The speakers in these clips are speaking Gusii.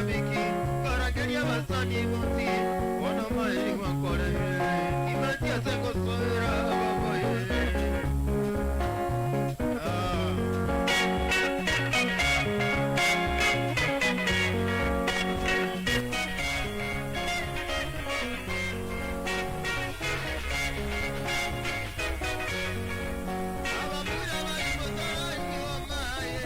amashabiki, nkarangeria abasani bonsi, bono maerigwa nkoreire, timanyeti ase ngosoera ababaye. Ah. Abamura bari motaranywa maye.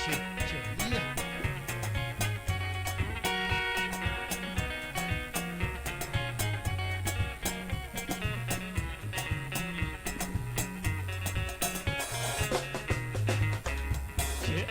Che, che, yeah. Che.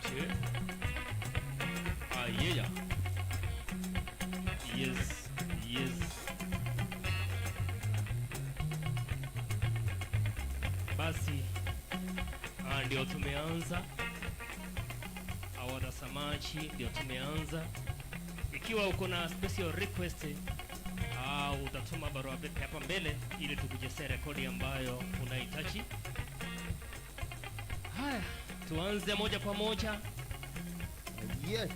Che. Ayeya. Yes, yes. Basi ndio tumeanza, watazamaji, ndio tumeanza. Ikiwa uko na special request au utatuma barua pepe hapa mbele ili tukuchezee rekodi ambayo unahitaji. Haya, tuanze moja kwa moja. Yes.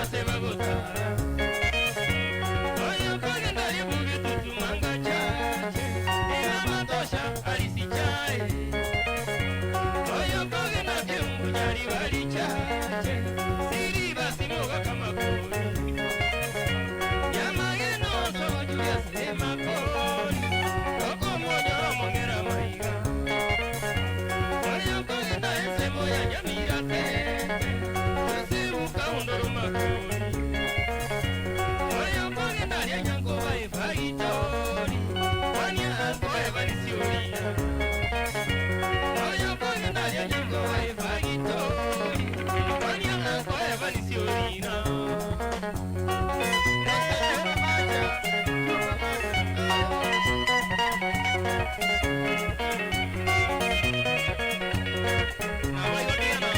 ase bagotara. Oyo kogenda ribuge tutumanga chache, iramatosha alisichae. Oyo kogenda byungunyari bali chache, siri basimoga kamakori. Yamageno sogo Julius emakori, okomonyora omong'era maiga. Oyo kogenda ensemo ya Nyamira tete, osibuka undoro makori. Oyo kogenda ria Nyangoba efagitori, kwania ankoe banisioria. Oyo kogenda ria Nyangoba efagitori, kwania ankoe banisioria. Abaigodiana.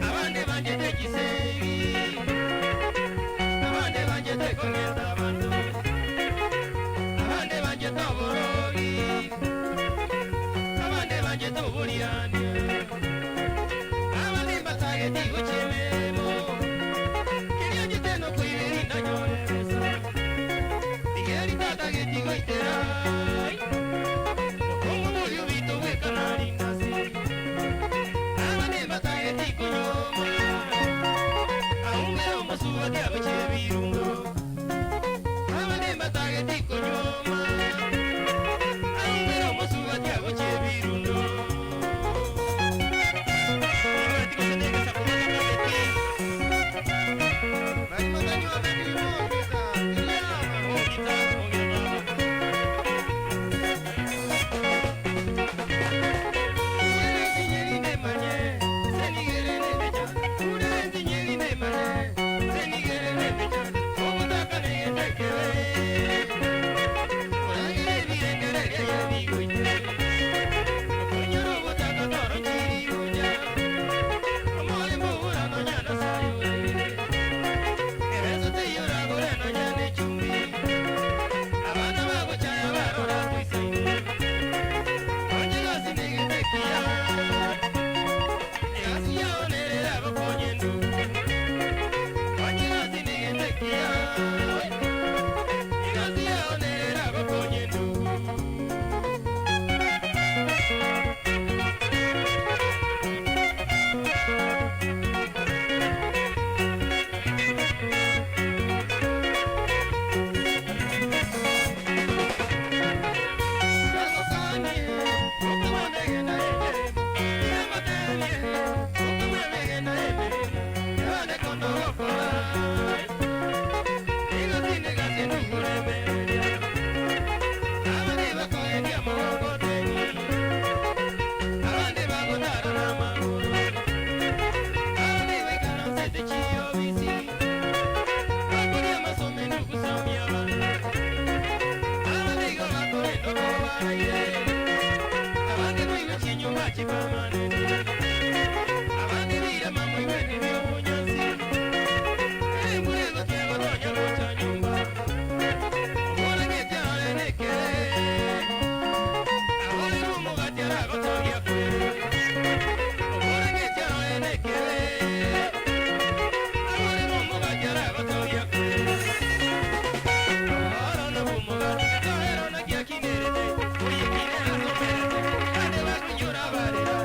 Abande banjete chisegi, abande banjete kong'eta abanto, abande banjete oborogi, abande banjete oboriania, abande mbatageti gochia emeremo, keria onchete nokoiberia ndanyore ebesa, tigeri tatageti goitera, okongo boria obito bweka narindase. Abande mbatageti konyoma, aumere omosubatia gochia ebirungo. Abande mbatageti konyoma, aumere omosubatia gochia ebirundo. Abana bagochaya barora toisaine, onye gasi negetekia. Egasi yao nerera abakonye endugu, onye gasi negetekia. Egasi yao nerera abakonye endugu. Abandi biwe chinyumba chipamanene, abandi birema mwibeni by'obunyansi, emurego tyegotonya gocha nyumba, oboragete arenekere, aborere omogati aragotogia kwere, oboragete arenekere, aborere omogati aragotogia kwere. Oro b'omogati gatoero nakiakinerete, oyekinera somerete, ande bakunyora barera.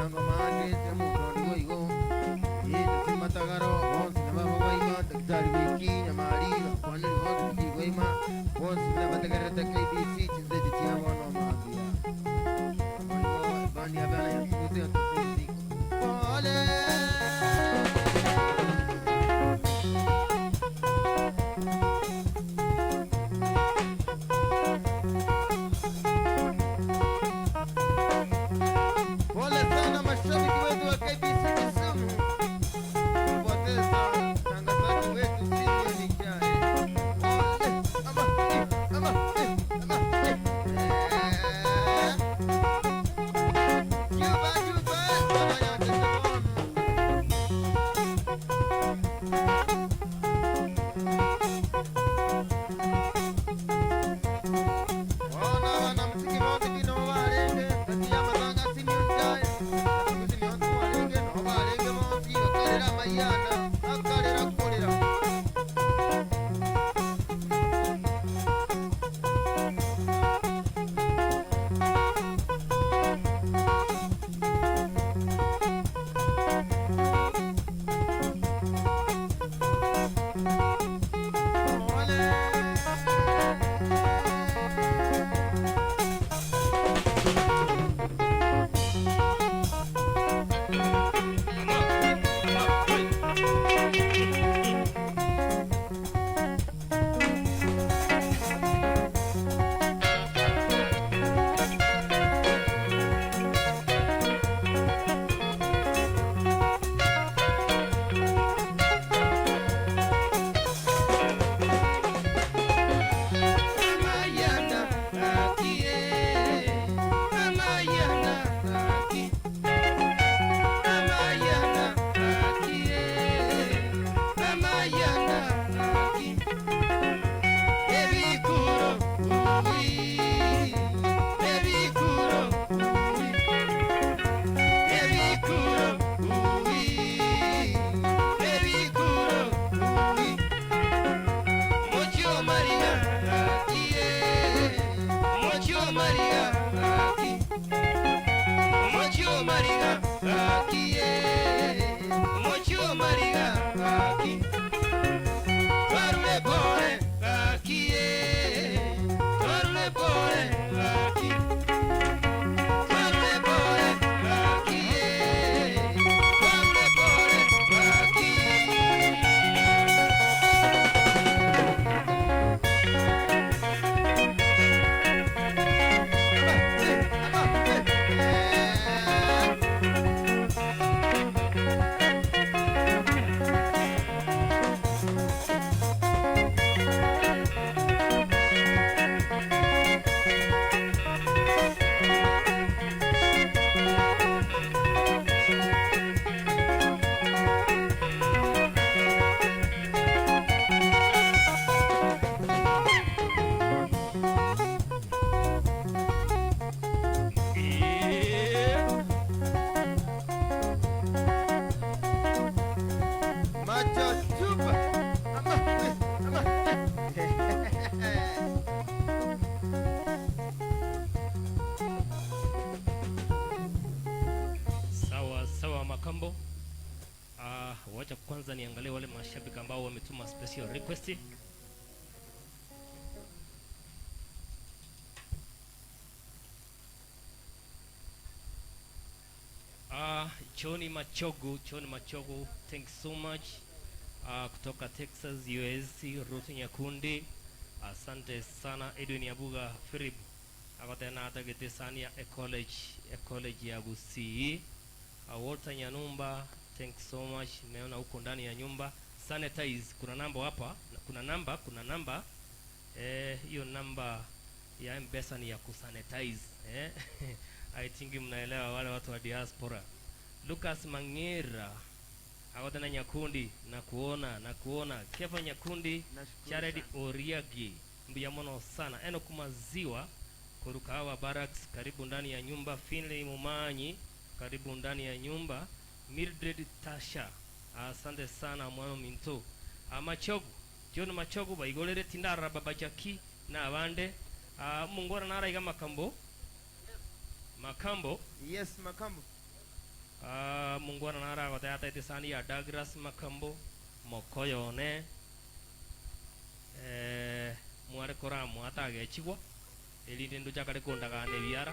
Nyando maate, Semuto ndigo igo, Ee, Jose Matagaro, bonsi nababa gwaima, Daktari Wiki, Nyamari, bakwaneri bonsi tiki gwaima, bonsi buna bategererete KBC, chinse echi chia bono mambia. Boigo ebandi ya bana ya Sugusi ya Sugusi. Pole! Pole sana mashabiki wetu wa KBC Kisumu kupoteza mtangazaji wetu Simeon Chae. Pole. Ama, eh, ama, eh, ama, eh. Eh. Juba, juba, baba ya Testimony. Ona wanamuziki bote kino barenge kati y'amatanga Simeon Chae. Natuguzi nionsi warenge no barenge bonsi bakarera amayana bakarera kurera. Amayana akie, amayana aki, amayana akie, amayana aki. Ebikuro uwi, ebikuro uwi, ebikuro uwi, ebikuro uwi. Mochio Maria, akie. Mochio Maria, aki. Mochio Maria, akie. Mochio Maria, aki. Twarule pole, akie. Twarule pole, aki. Twarule pole, akie. Twarule pole, aki. Yeah. Macho chupa. Ama, eh, ama, eh. Sawa sawa Makambo. Ah, wacha kwanza niangalie wale mashabiki ambao wametuma special request. Ah, Johnny Machogu, Johnny Machogu, thanks so much. Ah, kutoka Texas, US, Ruth Nyakundi. Asante sana Edwin Abuga Philip. Akotena atagete sania e college, e college ya Gusii. Walter Nyanumba, thanks so much. Nimeona huko ndani ya nyumba. Sanitize, kuna namba hapa, kuna namba, kuna namba. Eh, hiyo namba ya M-Pesa ni ya kusanitize eh? I think mnaelewa wale watu wa diaspora. Lucas Mangira akotena Nyakundi na kuona na kuona Kefa Nyakundi Nashukuru Jared sana. Oriagi mbuya mono sana Enoch Maziwa Kurukawa Barracks karibu ndani ya nyumba Finley Mumanyi karibu ndani ya nyumba Mildred Tasha asante sana mwana minto Amachogu John Machogu baigorere tindara baba Jackie na abande mungora naraiga makambo makambo Yes, Makambo. Ah, mongwana nare agoteba ataete esani ya Douglas Makambo, mokoyo one, eh, mware koramwa atagechigwa, erinde ndoche akare kondagana ebiara.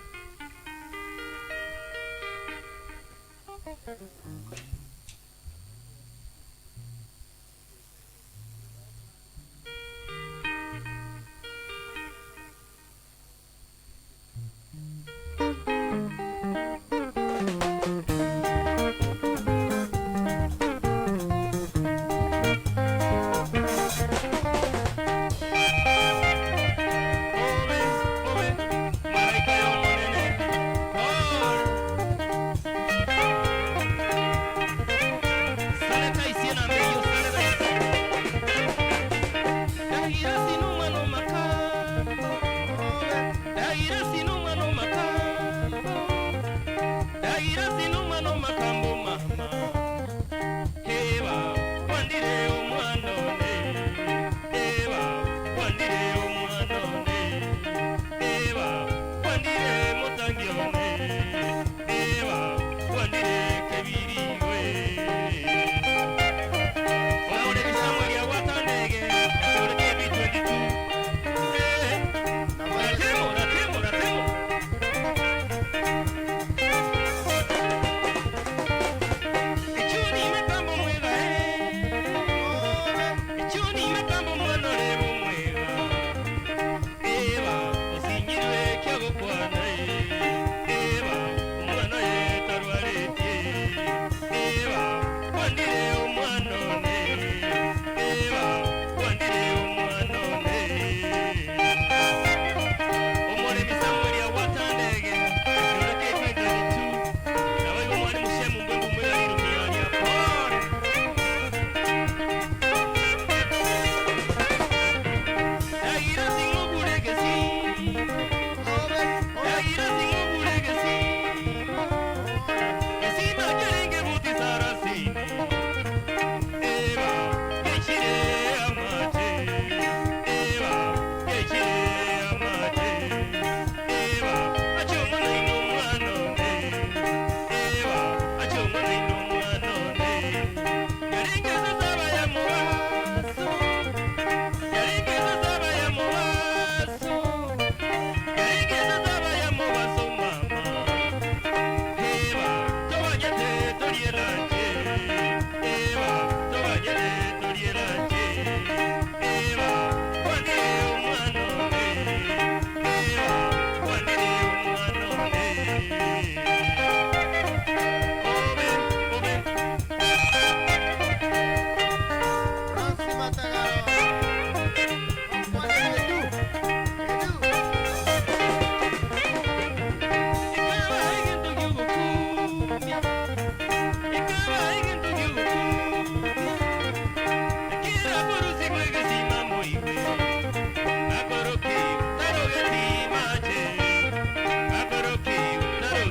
Obe, obe, malaika y'Omonene, Paul. Sanitize ye namba eyo, sanitize. Dagira sinuma no makambo. Dagira sinuma no makambo. Dagira sinuma no makambo mama. Eba, wandire omwana one. Eba, wandire omwana one. Eba, wandire mutangi one. Eba, wandire kebiriwe. Omoremi Samuel Yawatandege, Ashore KB22. Eh, ratemo, ratemo, ratemo. Echoni makambo mwega, eh. Echoni makambo mwana orebo mwega. Eba, osinyirwe kyagokwana, eh. Eba, omwana yetarwaretie. Eba, wandire omwana one. Eba, wandire omwana one. Omoremi Samuel Yawatandege, Ashore K22. Nabayiga omwali mushemu mbwembu mweyaliro myalya. Pole. Dagira singobulegesi. Dagira singobulegesi. Esima kerenge buti sarasini. Eba, gechire amache. Eba, gechire amache. Eba, achomana ino mwana one. Eba, achomana ino mwana one. Yarengeza zaba ya mubaso. Yarengeza zaba ya mubaso. Yarengeza zaba ya mubaso mama. Eba, tobanyete torielanje. Eba, tobanyete torielanje. Eba, wandire omwana one. Eba, wandire omwana one. Obe, obe. Francis Matagaro. Juan Edu. Edu. Ikaba egento gy'ogokumia. Ikaba egento gy'ogokumia. Ekira kurusi kwegesima moiwe. Akoroki tarogeti mache. Akoroki tarogeti.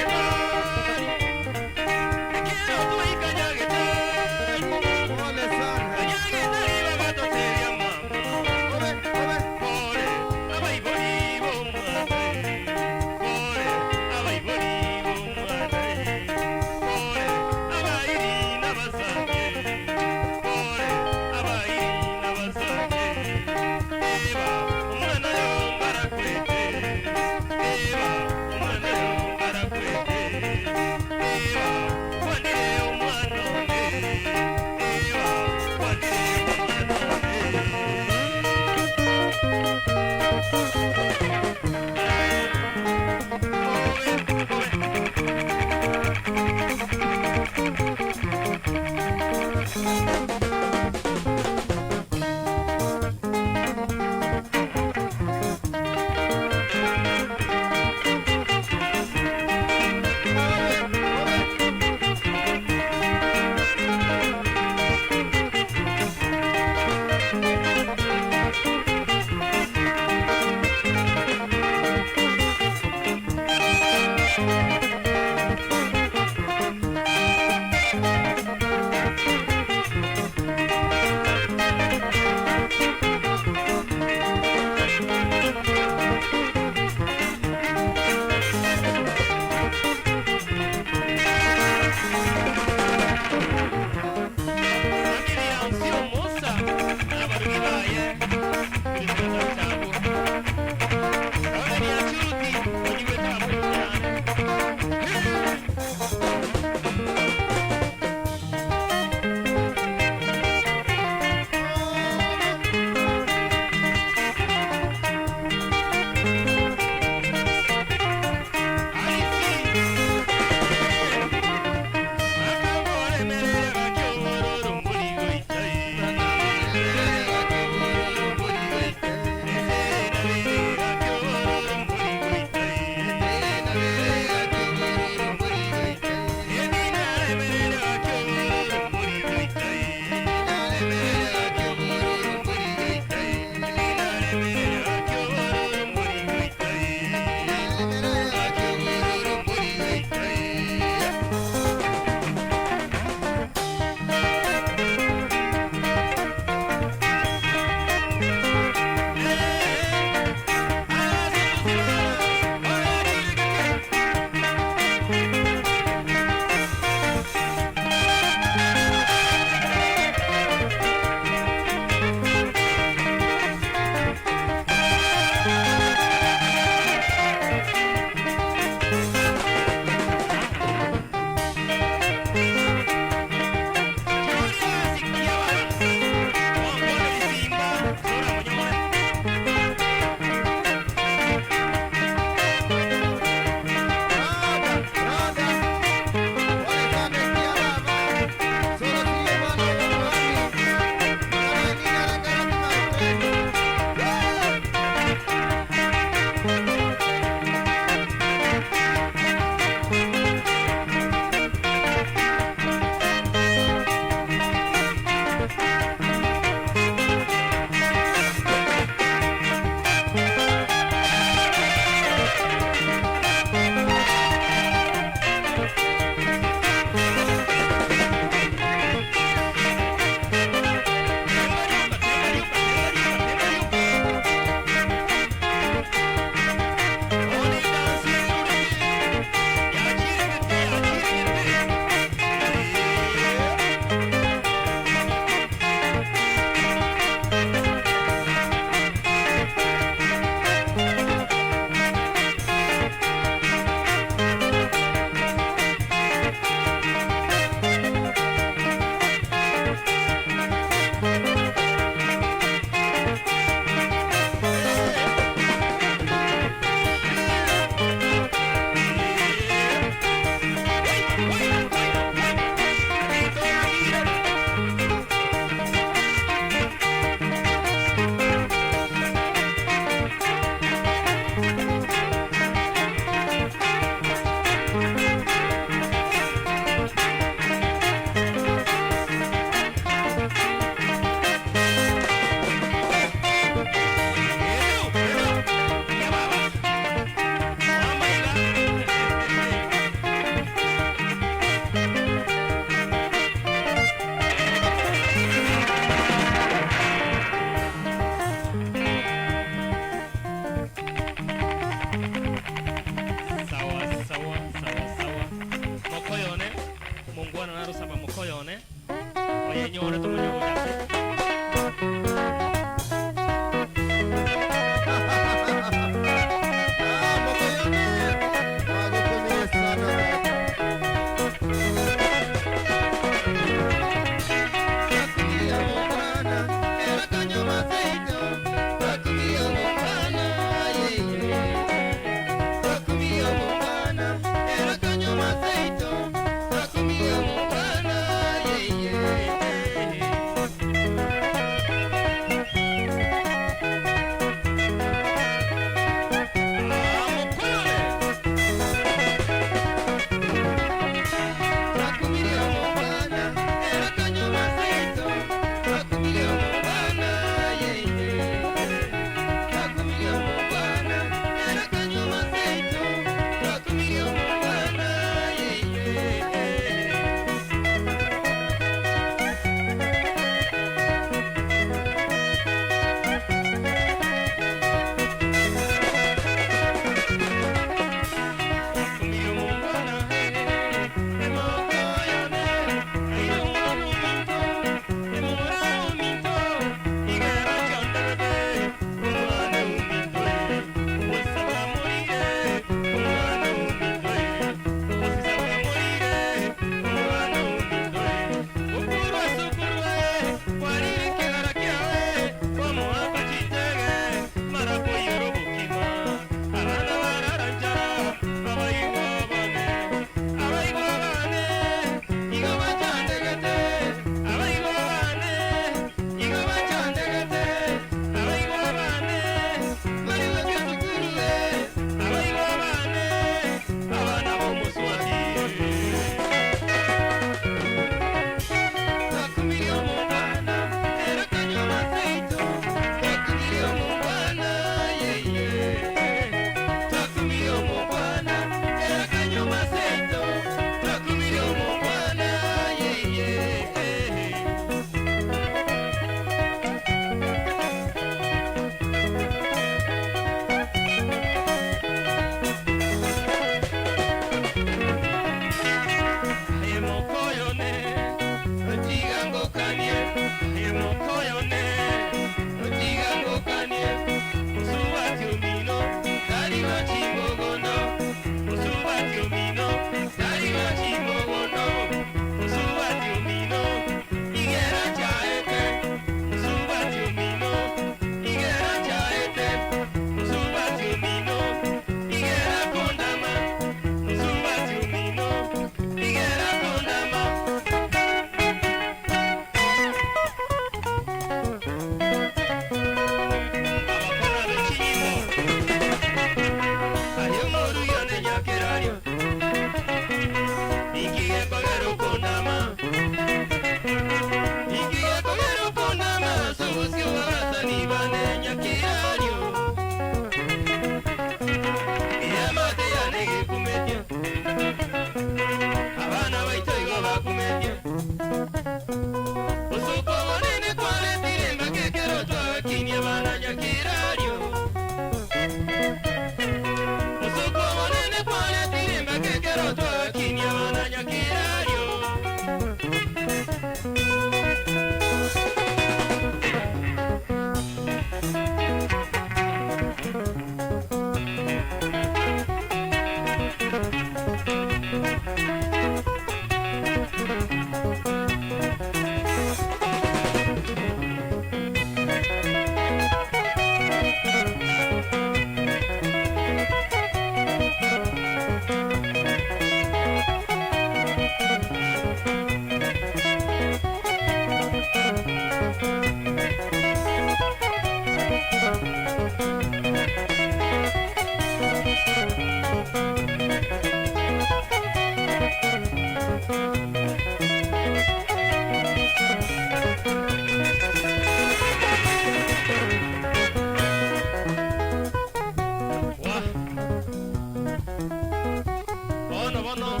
Bono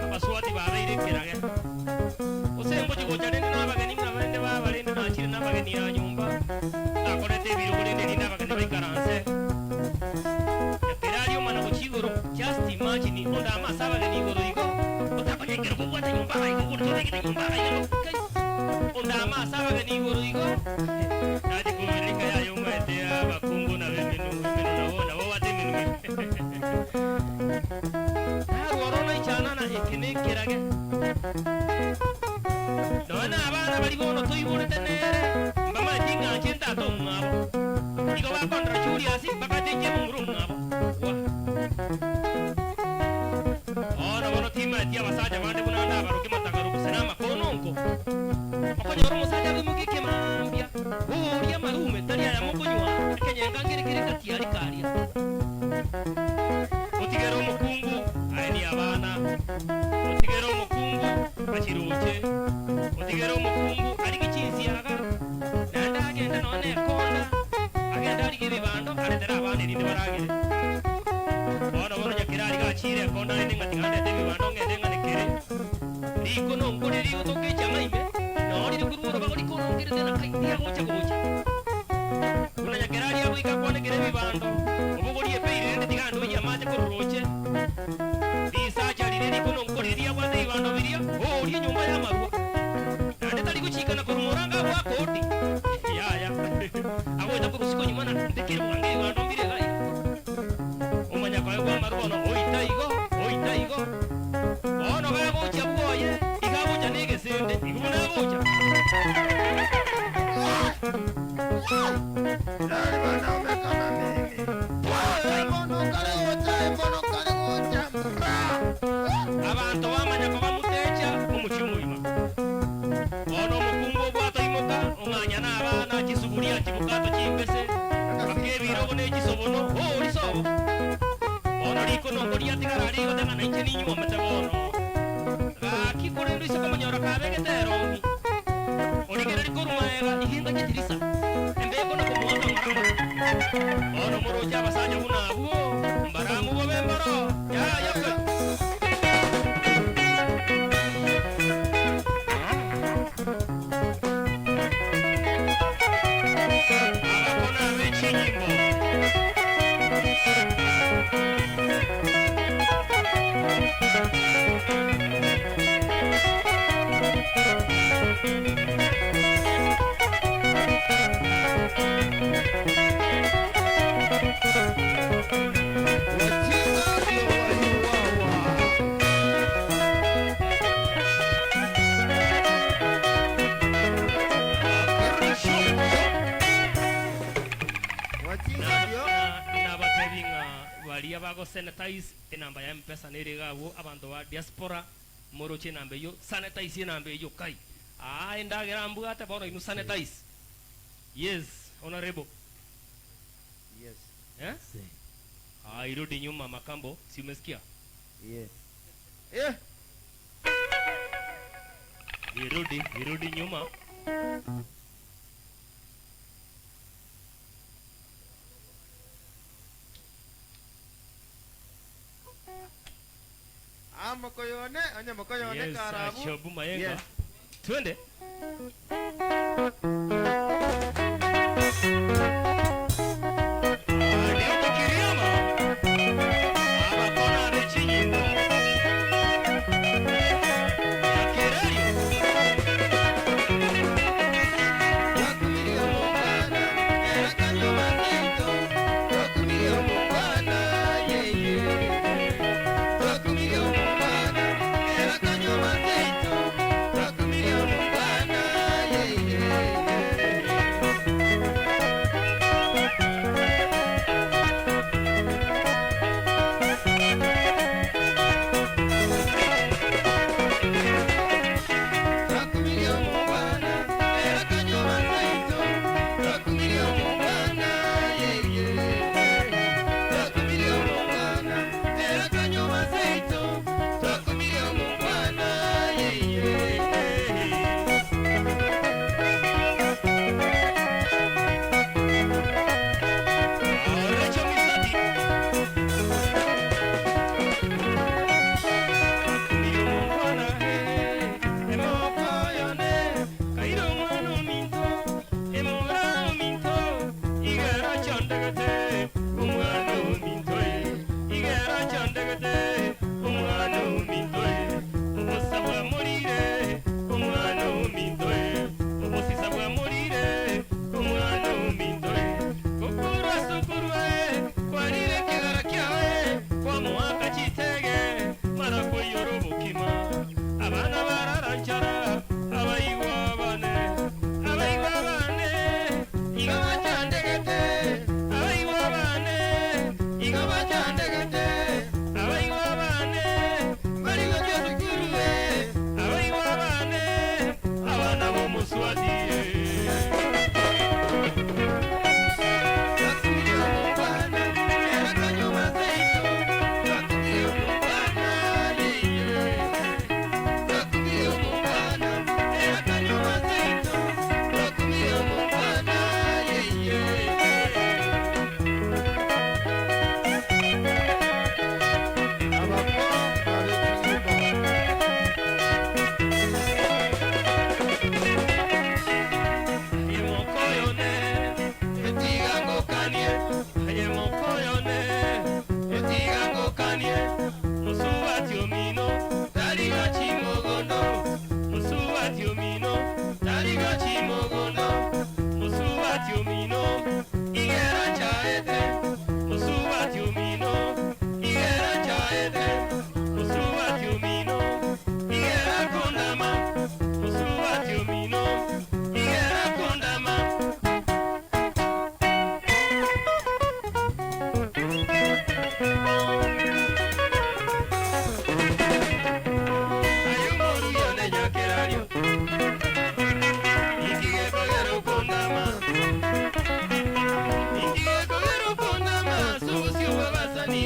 abaswati babeire ekerage. Gose ngochi gocha rende na abageni ng'a bande baba rende nachire na abageni ya nyomba. Nakorete ebirogo rende rinde abageni baikaranse. Nyakerario omana gochia igoro, just imagine onde amo ase abageni igoro igo, otakonya ekero kobwate nyomba iga igo ogure tobegete nyomba iga igo kai. Onde amo ase abageni igoro igo, nachia kobereka yaya omanyete abakungu nabo emenu emenu nabo nabo babwate emenu Narwo oro naichanana eke nekerage. Nonya nabana baria bono toiborete nere, mbamaeti ng'a inche ntata omwabo. Igo bakondora Julius mpaka tinche momura omwabo. Gwa. Bono bono timaeti abasacha bande buna ndabaroke matagaro gose namakononko. Okonyora omosacha agoimokia ekemambia, boria amarume tari aya mokonywa, ekenyenga nkere kere gati aria karia. Otigere omokungu aenie abana, otigere omokungu achiroche, otigere omokungu arigie chinsiaga, naende agende nonya nekonda, agende arigie ebibando aretere abana erinde baragere. Bono bono nyakera aria gachire ekonda rende ng'a tiga ndete ebibando ng'ende ng'ane kere. Riko nonkore rigotoka echang'a ime, noo rire korwa orobago riko nonkerete na kai riagocha gocha. Buna nyakera aria agoika akwanekere ebibando, obogorie epeire rende tiga ndoyie amache korwa roche. Risacha riria riko nonkore riabwate ebibando biria, oorie enyomba y'amarwa. Naende tari gochikana korwa morango agwo akodi. Yaya, agoeta korwa isiko nyuma na mbekere bwango ebibando mbire iga iga. Omanya koegwa amarwa bono oita igo, oita igo. Bono gagochia bwoye, iga agocha negesende, igo buna agocha. Yaani wanaume kama mimi. Wewe mbona ukale gocha, mbona ukale gocha. Abanto bamanya koba mutecha omochie omogima. Bono omokungu obwate oimoka, ong'anya na abana, chisuguria, chibukato chimbese, mpaka ebirogo ne chisobono, oo risobo. Bono rikono nkoriatigara aria igo tang'ana inche ninywomete bono. Gaki korende oise komonyora kabegete erongi. Origereria korwa magega iginga chitirisa, embeko na komoaka ng'ora ng'ora. Bono moroche abasacha buna abwo, mbaramu bobe mboro, yaya pe. Abakona abe chinyimbo. Wajinga ndio waliuawa. Wajinga ndio Nabatebi ng'a baria bago sanitize enamba ya mpesa nere iga abwo abanto ba diaspora moroche enamba eyio sanitize enamba eyio kai aa endagera mbwate bono inwe sanitize yes honorable Yes. eh ah irudi nyuma makambo si umesikia Yeah. Eh, irudi irudi nyuma ah mokoyone, onye mokoyone yes karabu. Ashobu Mayenga Yes. twende Ndio Kiriama abakona bechinyimbo Nyakerario Wakumiria mungwana, era kanywa mazito. Wakumiria mungwana, yeah, yeah. Wakumiria mungwana, era kanywa mazito. Wakumiria mungwana, yeah, yeah.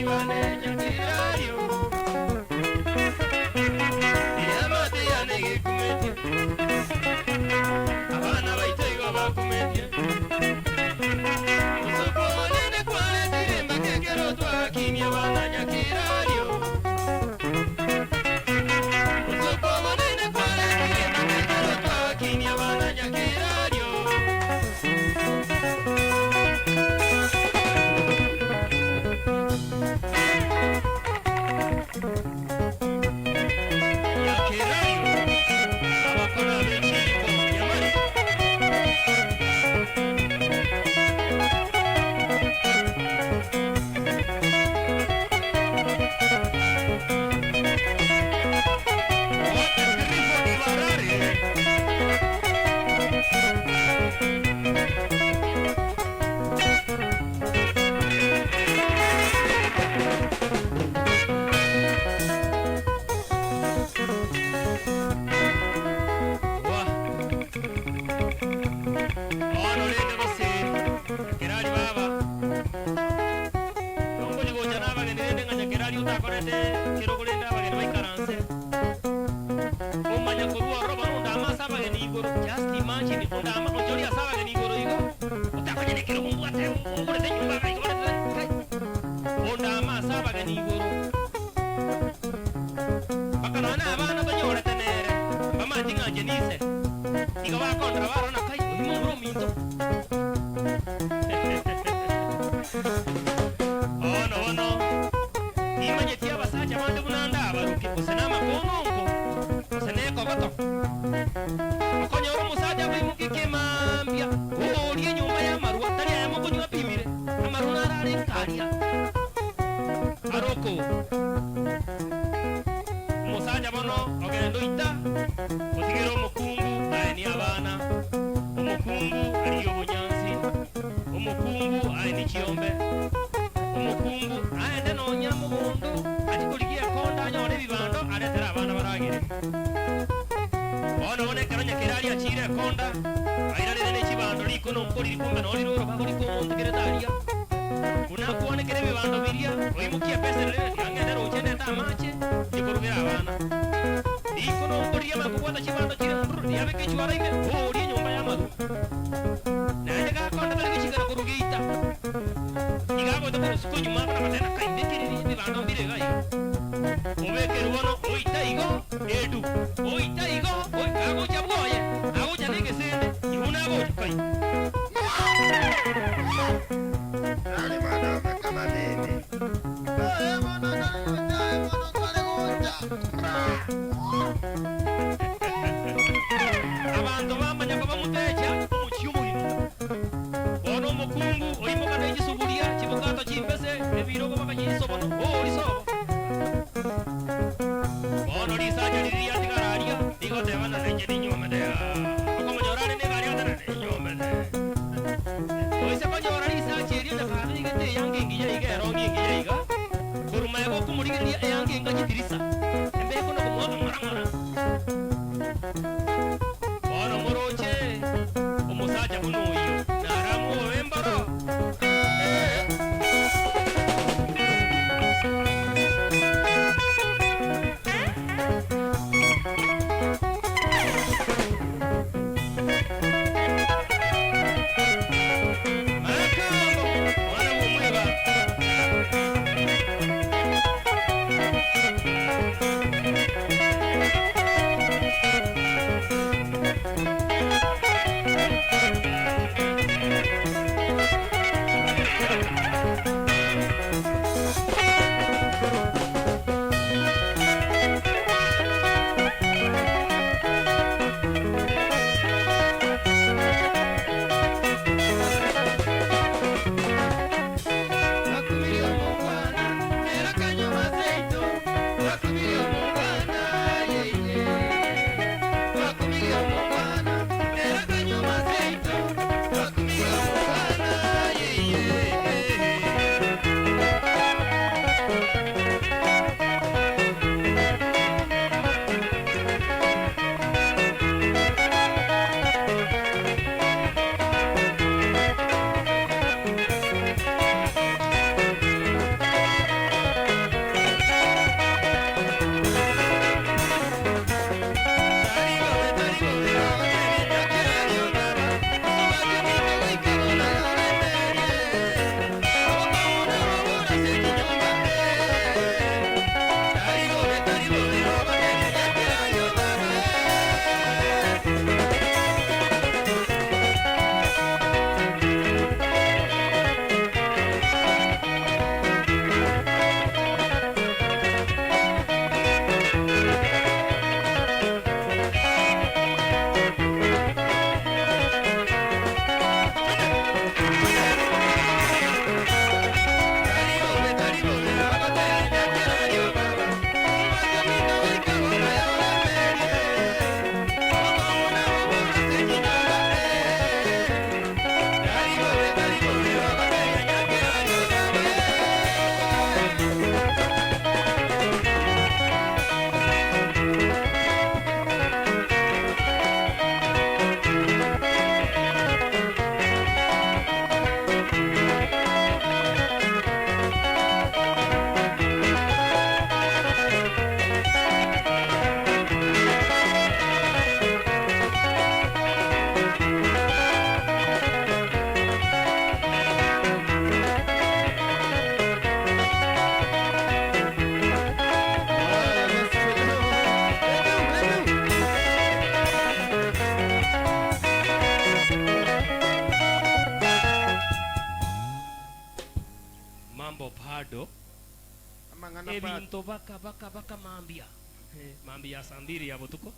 bane Nyakerario. Eamate yane gekumetie, abana baito igo bakumetie. Omosuko omonene kwaretire mpaka ekero twakinia abana Nyakerario. Omosuko omonene kwaretire mpaka ekero twakinia abana Nyakerario. Nyakerario, abakora b'echiiko nyamari. Wote Clifford Barare. Wa. Ono rende gose Kerari baba. Tongo ligocha n'abageni rende ng'a Nyakerari otakorete kero korende abageni baikaranse. Omanya korwa ororo bono ondama ase abageni igoro. Just imagine ondama onchori ase abageni igoro igo. Otakonyene kero ombwate ogorete enyomba iga igorete kai. Ondama ase abageni igoro. Mpaka nonya na abana banyorete nere. Bamanyeti ng'a inche nise. Igo bakondora barora kai oyio momura ominto. Bono bono nimanyeti abasacha bande buna ndabaroke gose na amakononko gose na ekogoto. Okonyora omosacha akoimoka ekemambia oria enyomba ya amarwa tari aya mokonywa apimire amarwa naro are nkaria aroko. Omosacha bono ogenda oita otigere omokungu aye ni abana omokungu arigia obonyansi omokungu aye ni chiombe omokungu aende nonya mogondo achie korigia ekonda anyore ebibando aretere abana baragere. Bono bono ekero Nyakerari achire ekonda airanere na echibando riko nonko riri kumbe noo rire orobago riko omonto kerete aria buna akwanekere ebibando biria oimokie epesa ere tiga ng'ende roche ndete amache inche korugera abana. Riko nonko riria bakobwata chibando chire mrr riabeka echuara ime oria enyomba ya amarwa. Naende gakonda tari gochikera korwa geita iga agoeta korwa isiko nyuma abana bateba kai mbekereri ebibando mbire iga iga. Obekerwe bono oita igo edu oita igo oi agocha bwoye agocha na egesende igo nagocha kai. Nani mwanaume kama mimi? Eh, mono kare gocha, eh, mono kare gocha. Abanto bamanya kobamutecha omochie omogima. Bono omokungu oimoka na echisuguria chibukato chimbese ebirogo bakachisobono ori sobo. Bono risacha riria riatigara aria rigoteba na inche ninyuomete okomonyora are nigo aria oteba ninyuomete. Oise konyora risacha erio nyakabegete eyange engiya iga erongi engiya iga korwa maega okomorigereria eyange enga chitirisa embeko na komwaka ng'ora ng'ora. Bono moroche omosacha buna oyio naramobe mboro. Eh. Makambo mwana bw'omweba. Mambo bado. Amang'ana bado. Ebinto baka baka baka mambia. Mambia ya saa mbiri ya botuko.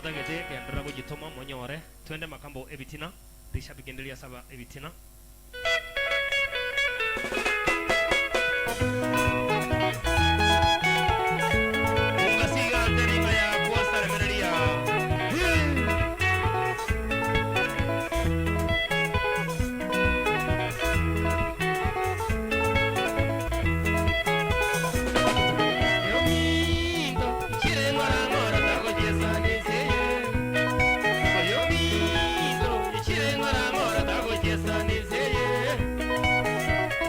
Motagete genderera gochitoma monyore. Twende makambo ebitina, rishabiki ndiria saba ebitina. Mungasiga teringa yakwa saremereria. Yominto, chire ng'ora ng'ora tagochiesa neseye. Oyominto, chire ng'ora ng'ora tagochiesa neseye.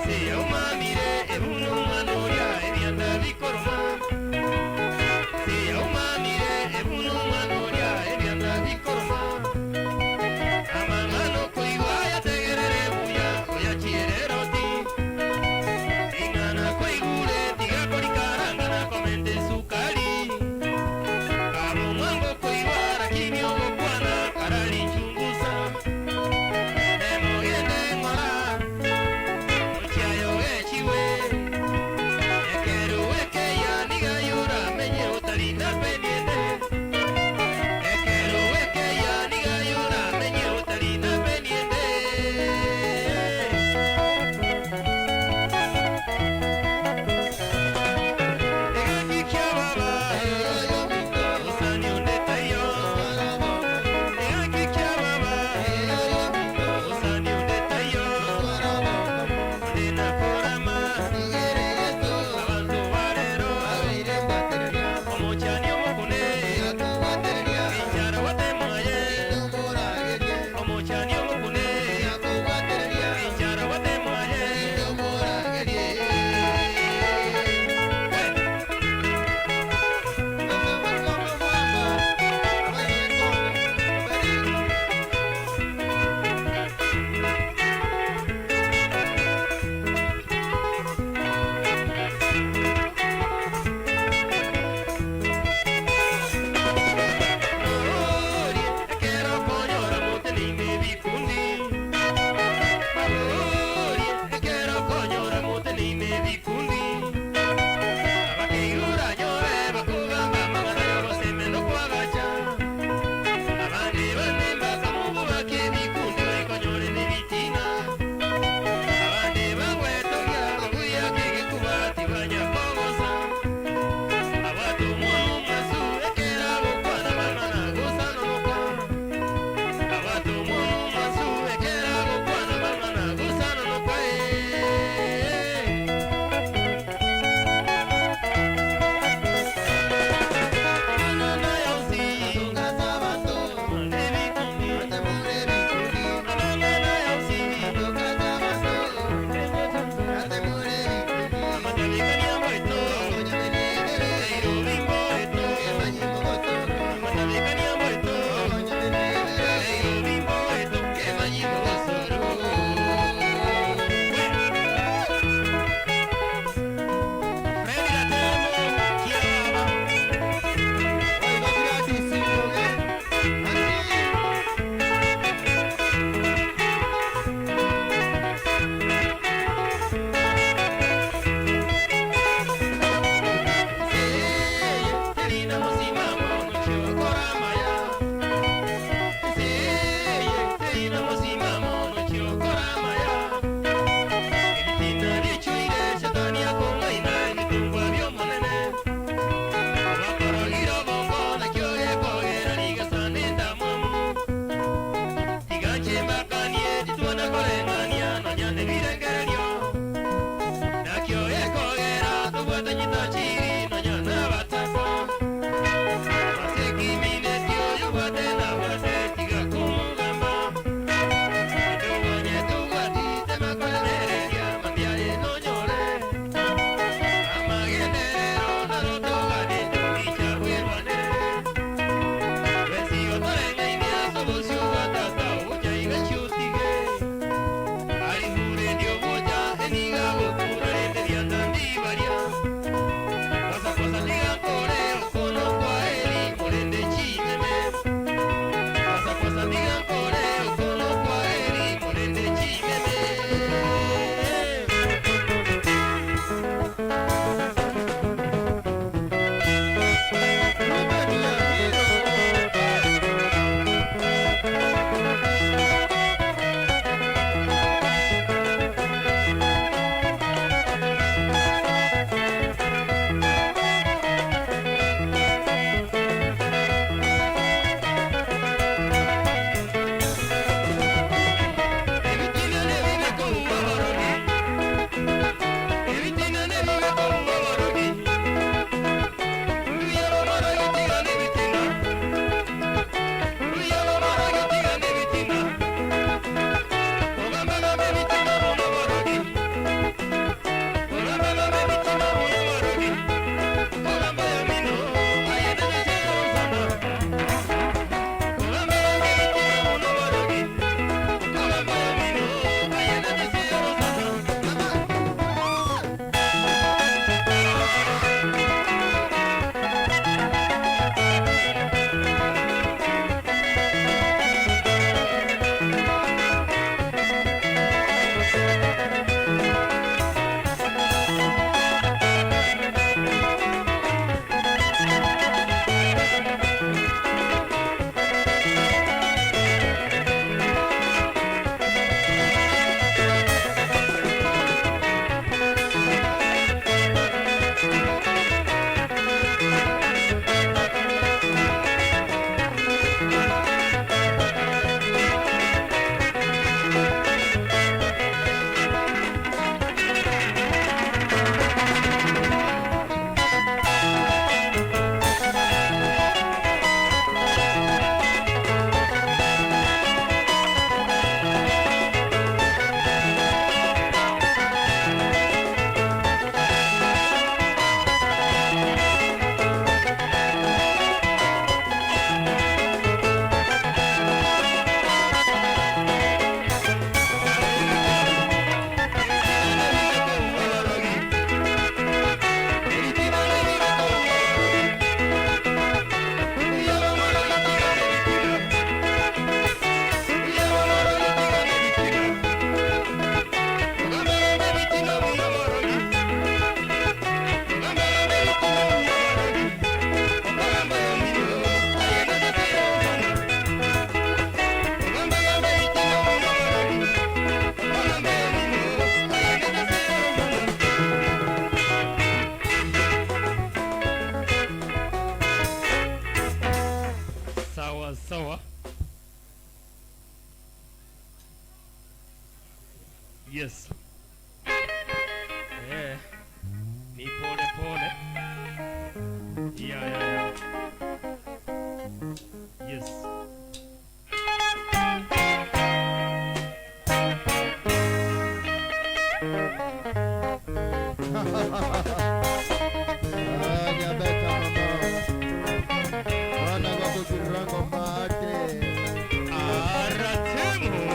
Seyomamire ebuno. Yes. Eh. Ni pole pole. Yeah. Yes. Ah, Nyabeta mama. Bana bakokirango mate. Aratemo.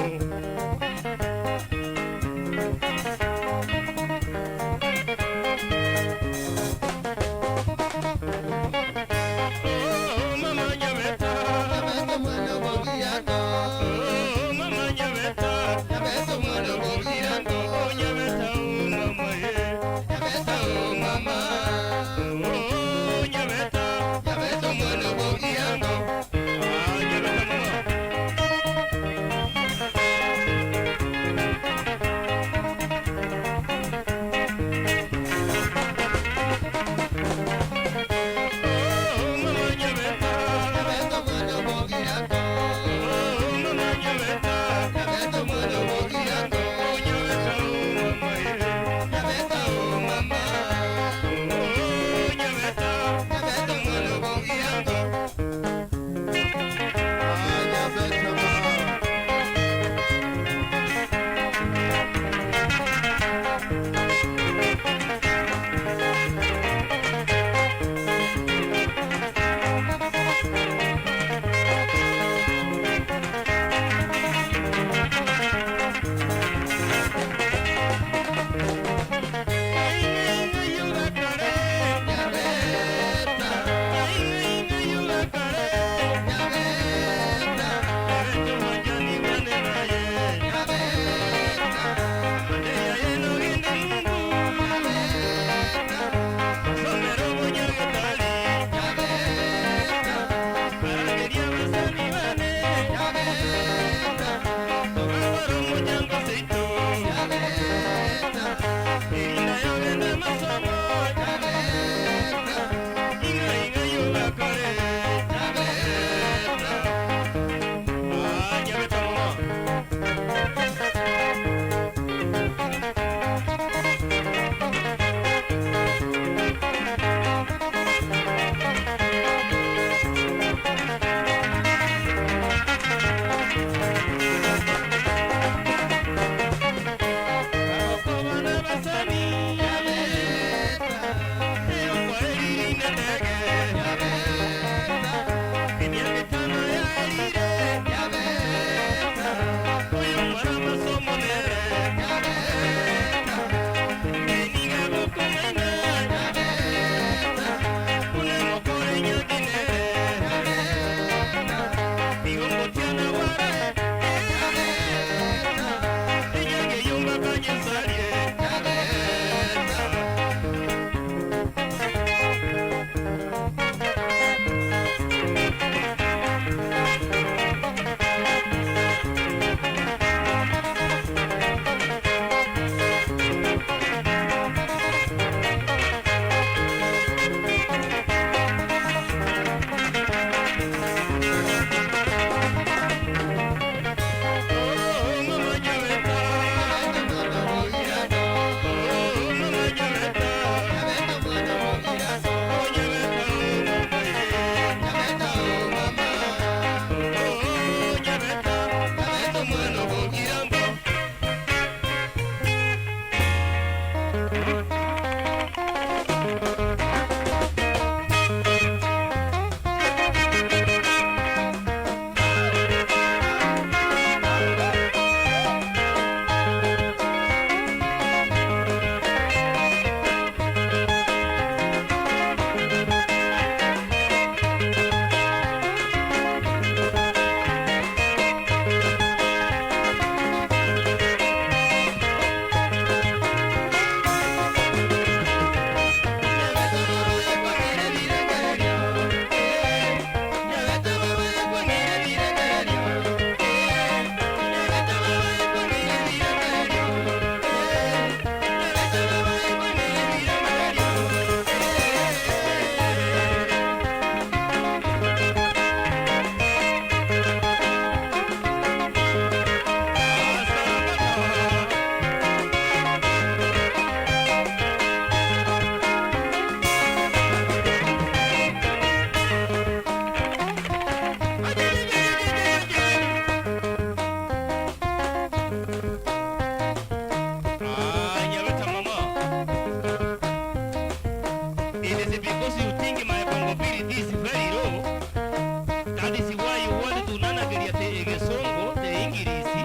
Egesongo te Ingirisi,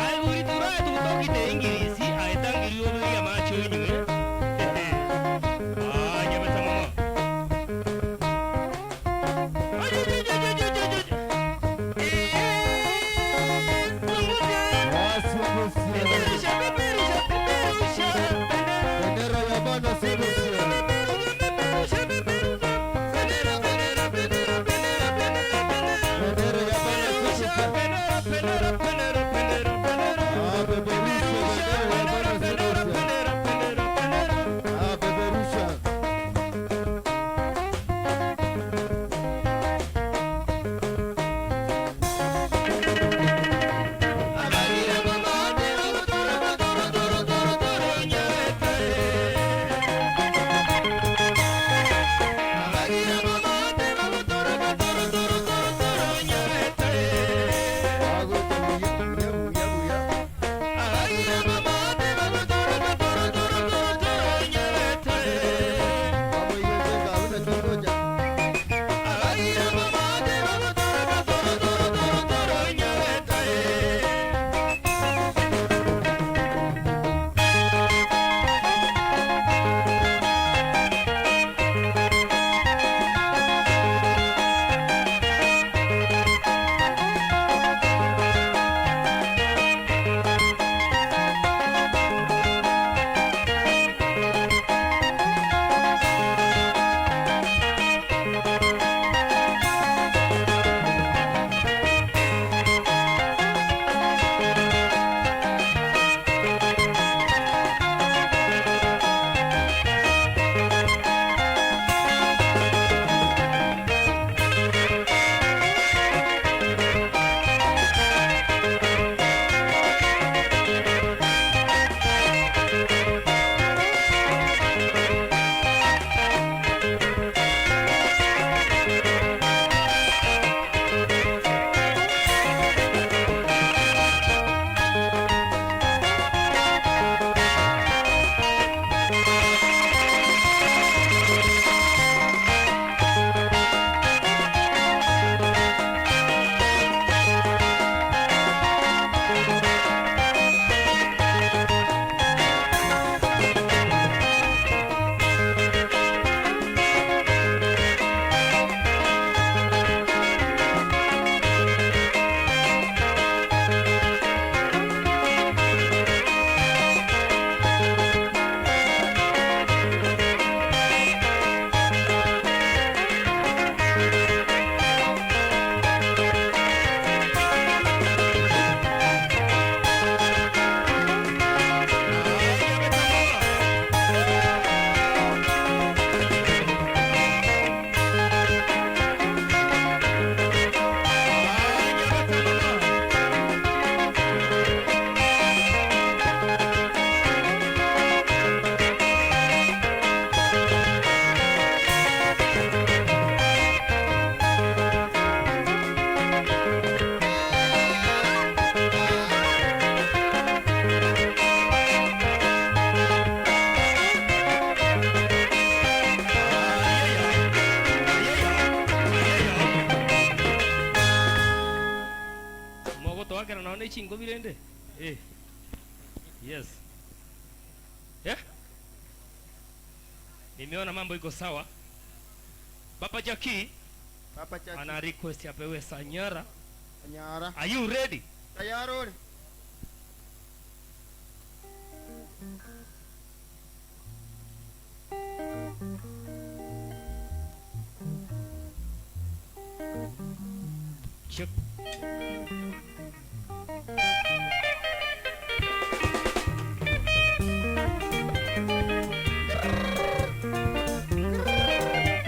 aye buri turae tugutoki te Ingirisi, aye tangiri oberie amache onywe. Ah, nyabeta mama. Wasungusia. Bendera ya bana sungusia. Bendera ya bana sungusia. Ah, peperusha bendera ya bana sungusia. Ah, peperusha. Agote buya, buya, buya, buya. Vamos a ir a una chongoya. Mogotwakera nonye ne chingobi rende? Eh. Yes. Yeah? Nimeona mambo iko sawa. Papa Jackie Papa Jackie. ana request apewe Sanyara. Sanyara. Are you ready? Tayari ore. Check.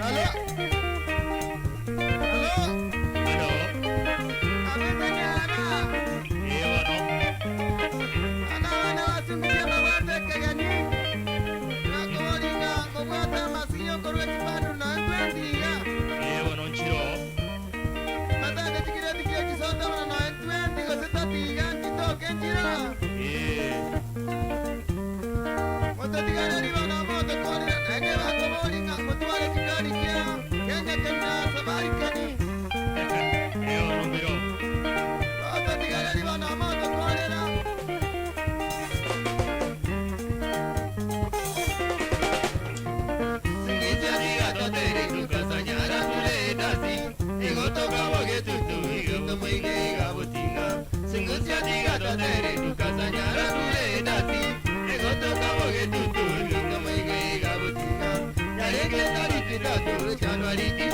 Halo. Halo. Hello. Abeta nyara. Eh, bueno. Ana ana wasungusia mabate kagani. Nakoringa kobwata masinyo korwa chipando na ntwendiga. Eh, bueno, nchiro. Matande chikireti. Yeah.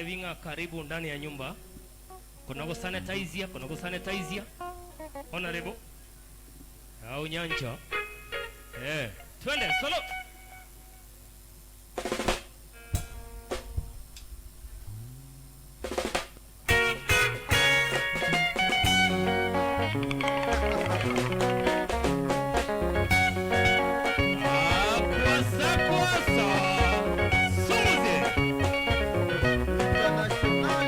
Togotebi ng'a karibu ndani ya nyumba. Kona gosanitizia, kona gosanitizia. Honorable. Au nyancha. Eh, twende solo. Ah, kwasa kwasa. Sumuze. International.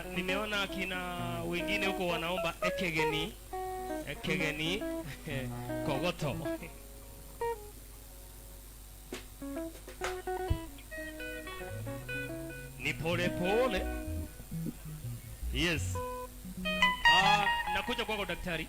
Nimeona akina wengine huko wanaomba ekegeni ekegeni kogoto. Ni pole pole. Yes. Nakuja kwako daktari.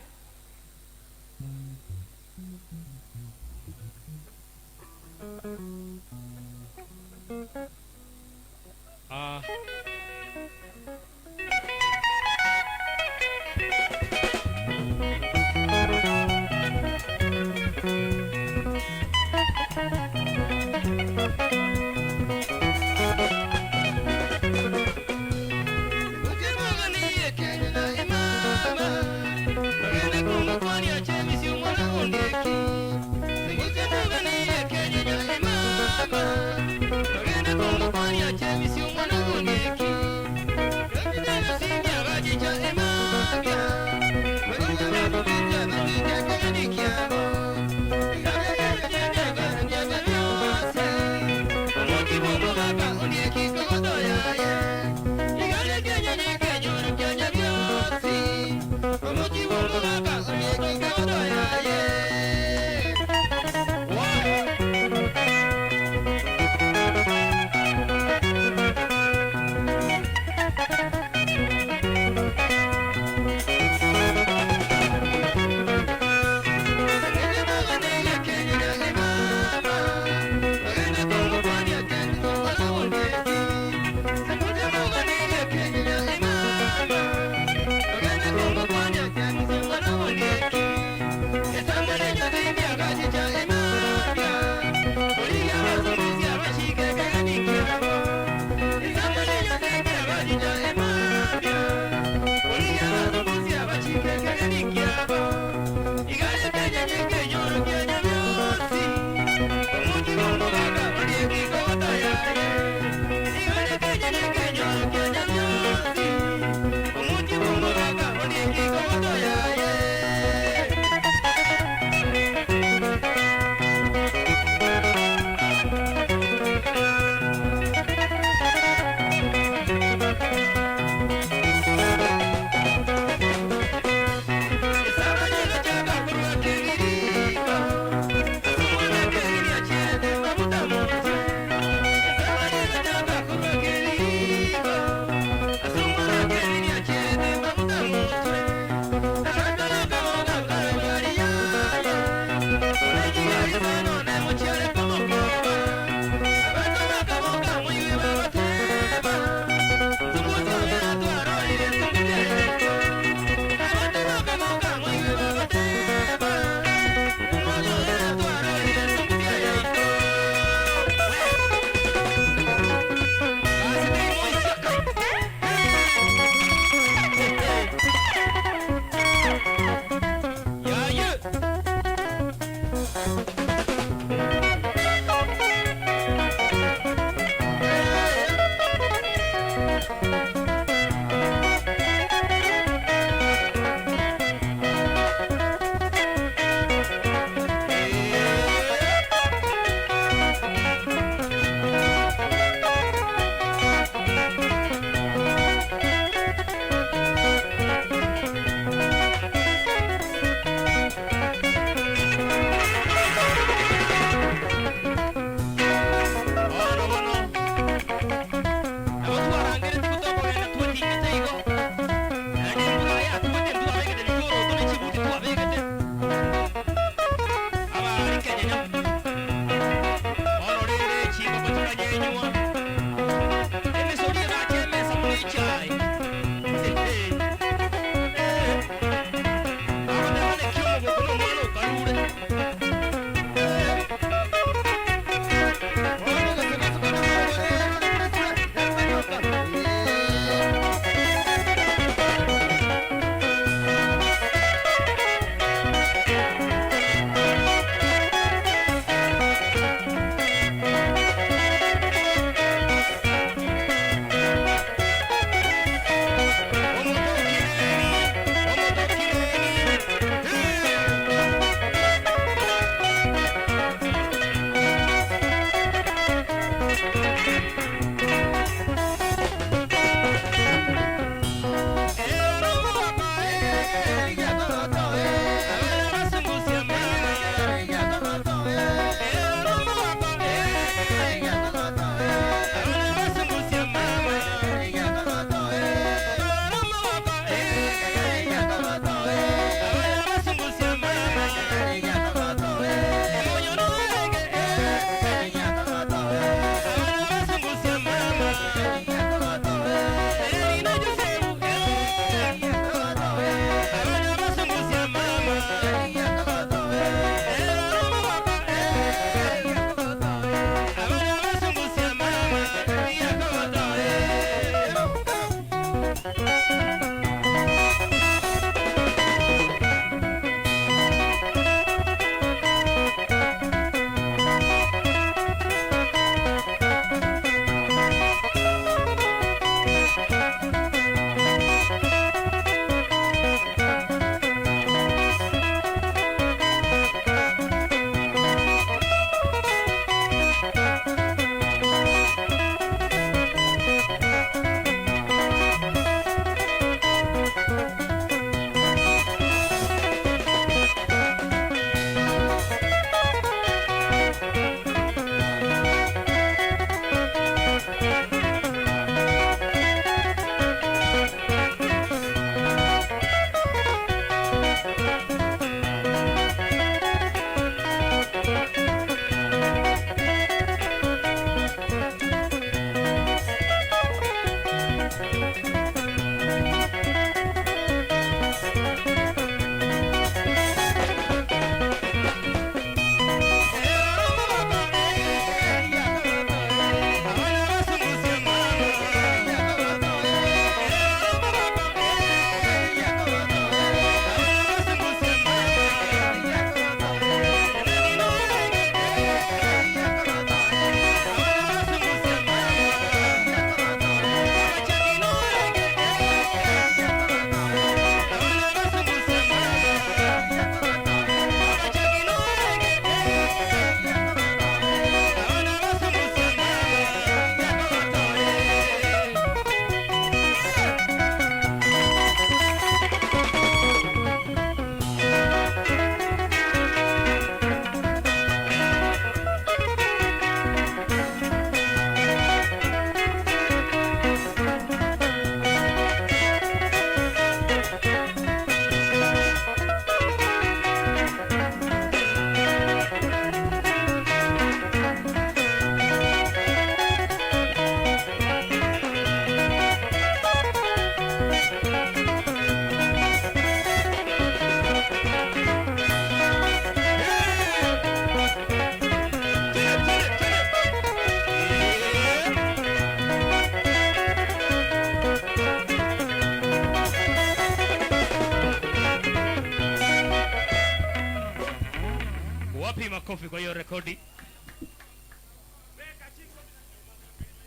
makofi kwa hiyo rekodi.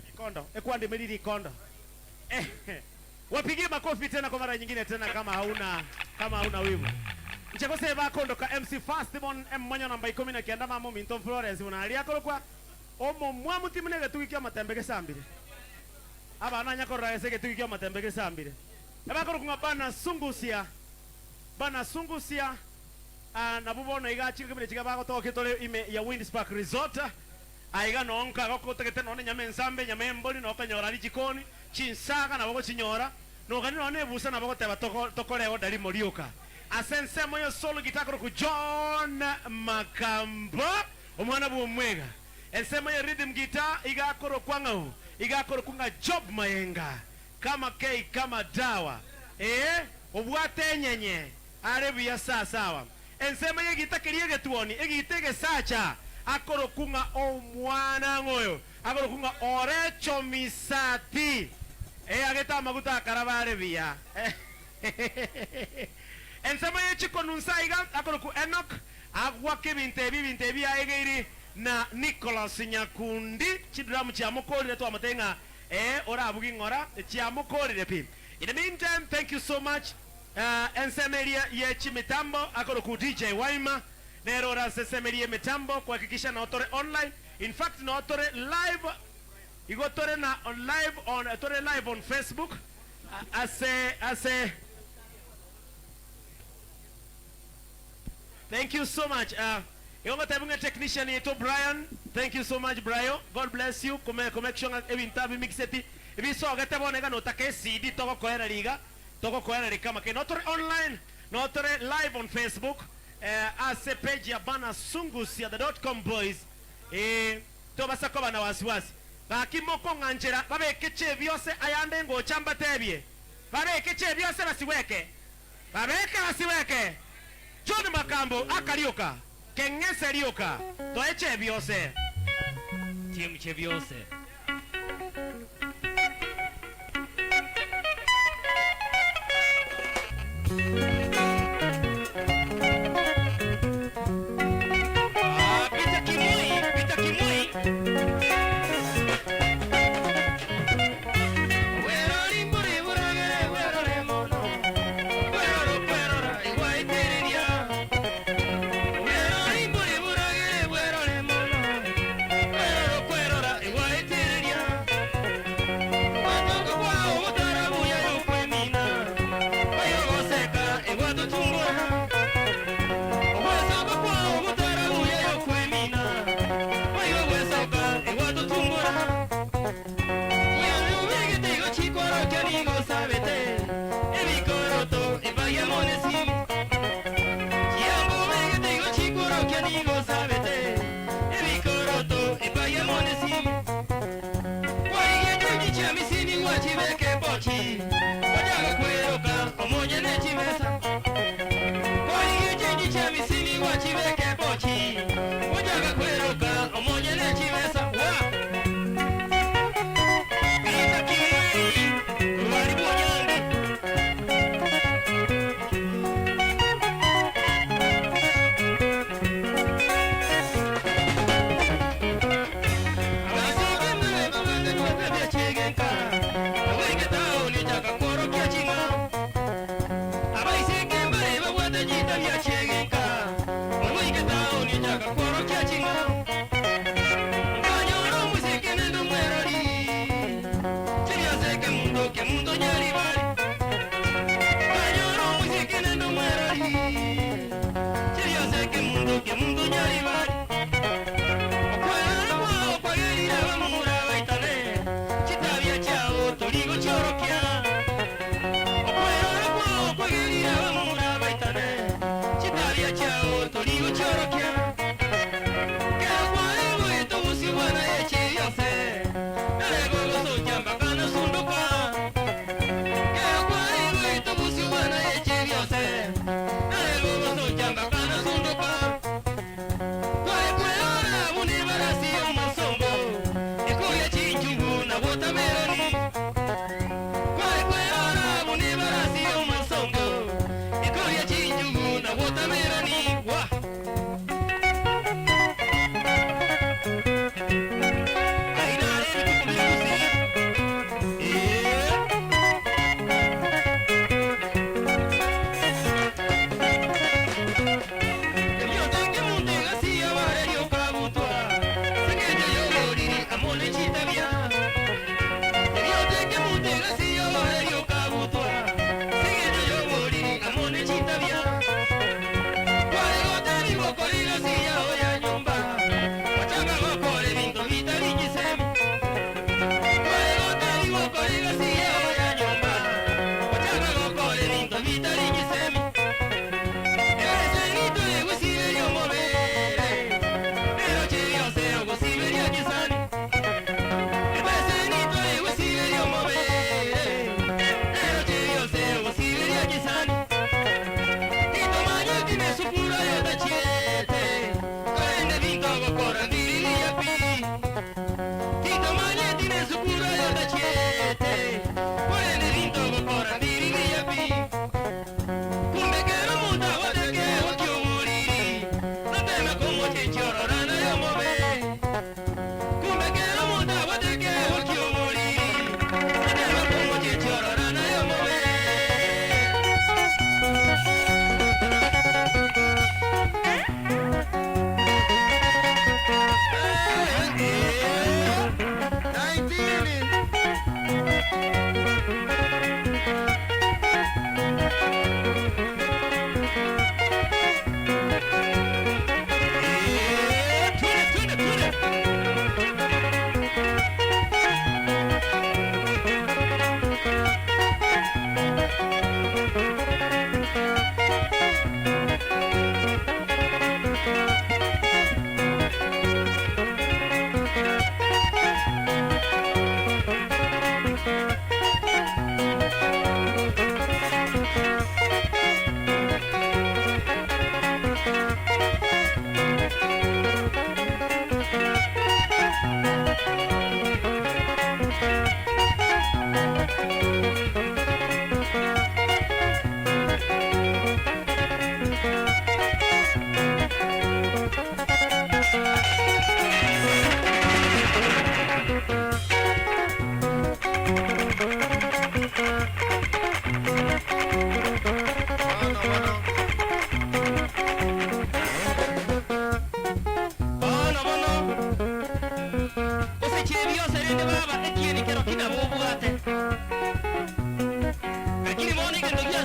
Rikondo. Ekwande rikondo. Eh, wapigie makofi tena kwa mara nyingine tena kama hauna kama hauna wivu. Nchekose bakondo ka MC Fastborn emmonyo namba 19 mamo Minto Florence buna aria akorokwa omo mwamuti mune egetugi kia amatembe gesambire. Abana nyakorora ase egetugi kia amatembe gesambire. Ebakorokwa ng'a bana sungusia bana sungusia ah, nabo bono iga chingaki chiga bagotokia tore ime ya Windspark Resort aiga nonka gokotagete nonye nyama ensambe nyama embori nokonyora ari jikoni chinsaga nabo gochinyora nogani nonye ebusa nabo goteba tokore order rimo rioka ase ensemo ya solo guitar korokwa John Makambo omwana bwa omwega ensemo ya rhythm guitar iga akorokwa ng'au iga akorokwa ng'a Job Mayenga kama kei kama dawa ee obwate enyenye are buya sasawa ensemo y'egita keria egetuoni egita egesacha akorokwa ng'a omwana ng'oyo akorokwa ng'a Orecho Misati ee agete amaguta akaraba are buya ensemo ye chikonunsa iga akorokwa Enock agwaka ebinto ebi ebinto ebi aegeiri na Nicholas Nyakundi chidrum chiamokorire twamotebia ng'a ee orabugie ng'ora chiamokorire pi. In the meantime thank you so much ensemo eria ye chimitambo akorokwa DJ Waima nere ore ase ensemo eria y'emitambo kuhakikisha noo tore online in fact noo tore live igo tore na live on tore live on Facebook ase ase Thank you so much igo ngotebi ng'a technician yaito Brian thank you so much Brayo God bless you kome ko make sure ng'a ebinto abimixeti ebisogete bono iga notaka ecd togokoera riga togokoera rikama kei notore online notore live on Facebook ase page ya Bana Sungusia the dot com boys eh tobasa koba na wasiwasi gaki mokong'anchera babeke chebiose ayande ngocha mbatebie babeke chebiose basiweke Babeke basiweke John Makambo akarioka keng'ese rioka toe chebiose. Team Chebiose. Ah, Peter Kimoi, Peter Kimoi.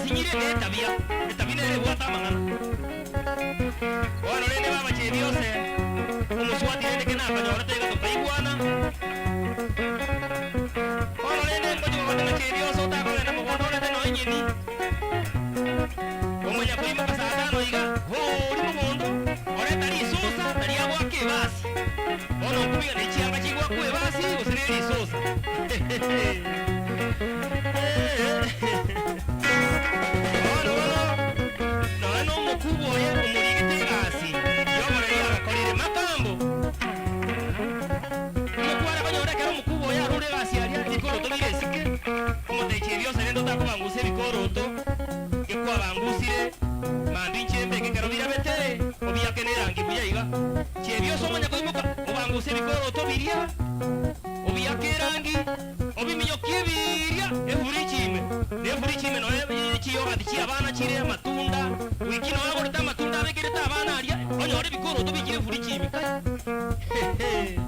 Gwasinyire ne etabia, etabi nere ebwate amang'ana. Bono rende baba Chebiose, omoswati rende kena akanyorete iga tokaigwana. Bono rende ngochia gogote ng'a Chebiose otakogenda mogondo orete nonya enyeni. Omanya koimoka saa tano iga, bori mogondo, oreta risosa na riagoaka ebasi. Bono nkomiga ne chianga chigoakwa ebasi gose ne risosa. Bono bono, nonya nomokubwa oye omorigete egasi y'oboreri agakorire makambo. Omokware konyora ekero omokubwa oye arure egasi aria, ebikoroto bire esike, omotechi ebiose rende otakobangusa ebikoroto, gekwabangusire, mambia inche mbeke ekero birabete, obiake nerangi buya iga. Chiebiosa omanye koimoka, obanguse ebikoroto biria, obiake erangi, obiminyokie biria efuriji ime. Na efuriji ime noyo chiyogati chi'abana chire amatunda, wiki noyo agorete amatunda abekerete abana aria, onyore ebikoroto bichire efuriji ime. Kai! Hehe!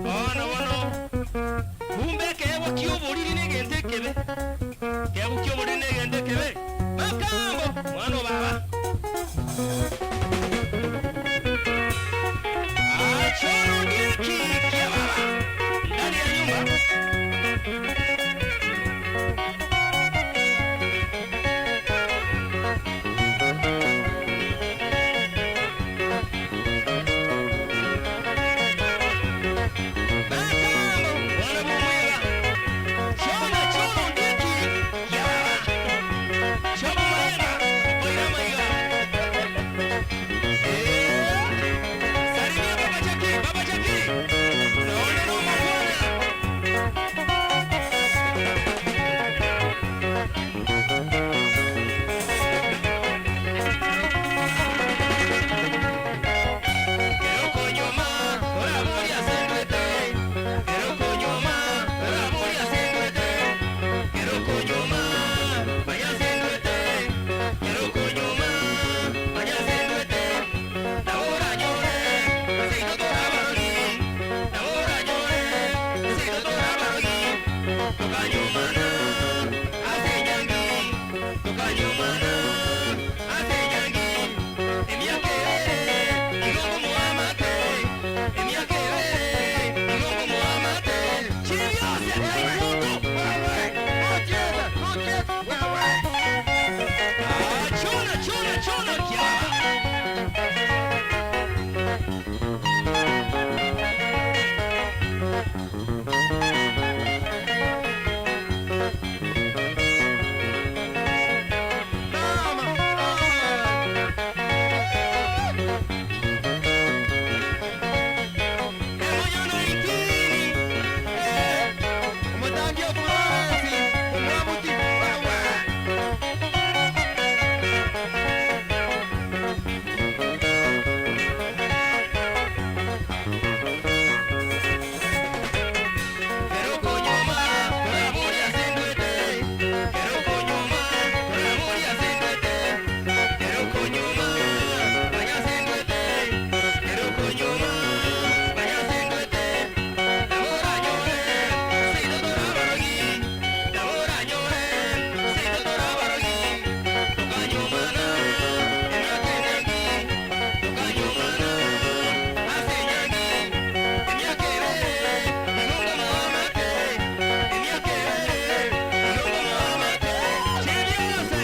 Bono bono, kumbe ekeegwa ki'oboriri negento ekebe, ekeegwa ki'oboriri negento ekebe. Makambo, mwana o baba. Achono ndieki kia baba ndani ya nyumba. Makambo, mwana bw'omwega. Chono chono ndieki kia baba. Chobo murenda, oira amaiga. Salimia Baba Jackie, Baba Jackie. Naona noma bwana. Kero konyoma, oraboria sendwete. Kero konyoma, oraboria sendwete. Kero konyoma, manya sendwete. Kero konyoma, manya sendwete. Naboranyore, seito torabarogi. Naboranyore, seito torabarogi. Tokanyomana, ase enyangi. Tokanyomana, ase enyangi. Emiaka ebere, igo ngomoamate. Emiaka ebere, igo ngomoamate. Chibiose, aibutu. Ah, chona, chona, chona, kiaba. Emoyo naitini, eh. Omotangi omoransi, omwamuti, wewe. Kero konyoma, koraboria sendwete. Kero konyoma, koraboria sendwete. Kero konyoma, manya sendwete. Kero konyoma, manya sendwete. Naboranyore, seito torabarogi. Naboranyore, seito torabarogi. Tokanyomana, emiaka enyangi. Tokanyomana, ase enyangi. Emiaka ebere, igo ngomoamate. Emiaka ebere, igo ngomoamate. Chibiose!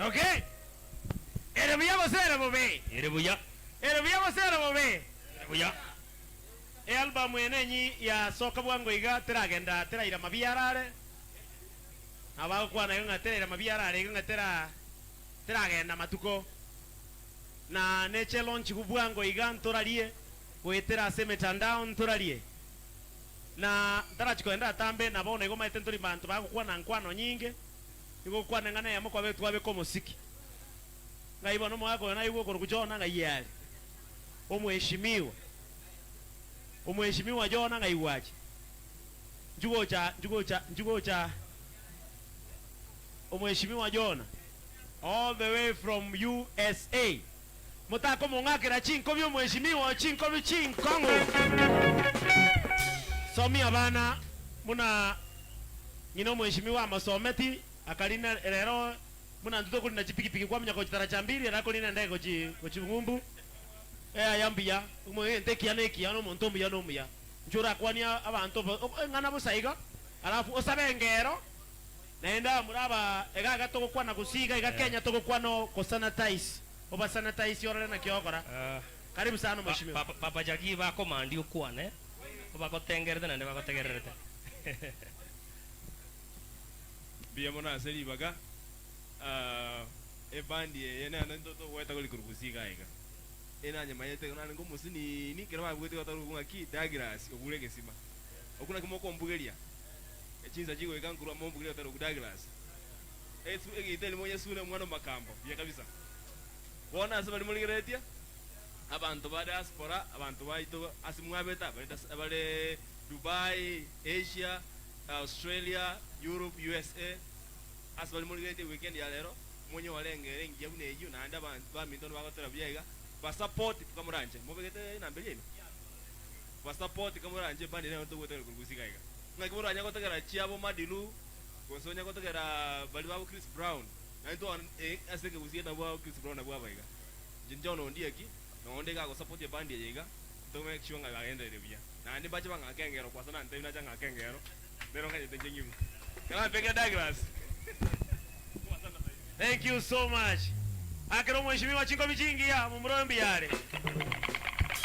Okay. Ere buya gose ere bobe? Ere buya, Ere buya gose ere bobe? ere buya. Ealbum eye nenyi yasoka bwango iga teragenda teraira mabiara are. Nabo bagokwana iga ng'a teraira mabiara are iga ng'a tera teragenda matuko. Na neche launch bwango iga ntorarie goetera ase emetandao ntorarie. Na ntarachi kogenda atambe na bono igo omanyete ntori banto bagokwana nkwano nyinge, nigo gokwana eng'ana eyemo kwabe twabeka omosiki. Ng'ai bono omogaka oyo naigwe okorokwa Jona ng'ai are? Omweshimiwa. Omweshimiwa Jona ng'ai gwacha? Nchu gocha, nchu gocha, nchu gocha Omweshimiwa Jona all the way from usa. Motakomong'akera chinkobi omweshimiwa oo chinkobi chinkong'u. Somia abana buna ng'ina omweshimiwa amosometi akarina rero buna intwe tokorina chipikipiki kwamanya gochi taracha mbiri ere akorina endege gochi gochi ng'umbu. Yaya mbuya, egento ekiya nekiya na omonto omuya nomuya. Inche orakwanie abanto eng'ana bosa iga, alafu osabe engero. Naende abamura aba iga iga togokwana gusii iga iga Kenya togokwana ogosanitize, obasanitize orore naki ogokora. Karibu sana mheshimiwa. Papa Jackie bakomandia okwane, bagotengerete naende bagotegererete. Mbuya mono ase ribaga. Ebandi eye nere togoeta kori korwa gusii iga iga. Enanyemanyete narenge omosinini ekero babuete gotarwa ng'aki Douglas ogure egesima. Okwo naki mokombugeria. Chinsa chigoika nkorwa mombugerie gotarwa Douglas. Egeita erimo Yesune omwana o Makambo buya kabisa. Bono ase baria morigereretie abanto ba diaspora abanto baito ase mwabete abare Dubai, Asia, Australia, Europe, USA ase baria morigereretie weekend ya rero monyore engero engiya buna eyio naende abanto baminto nibagotera buya iga ba support kamoranche mobegete enamba eria ime ba support kamoranche eband nero togoetera korwa gusii iga iga ng'aki moranye gotegera chiabo Madilu gose onye gotegera baria babo Chris Brown naintwe bono ase ekegusii nabwo Chris Brown nabwo aba iga inche John Ondieki nonde iga agosupport eband eye iga to make sure ng'a bagenderire buya naende mbache bang'ake engero kwasa nantebia nacha ng'ake engero nero nganyete inche ng'igwe kera Douglas. Thank you so much. Akera omweshimiwa chinkobi chingiya momura oyo mbuya are.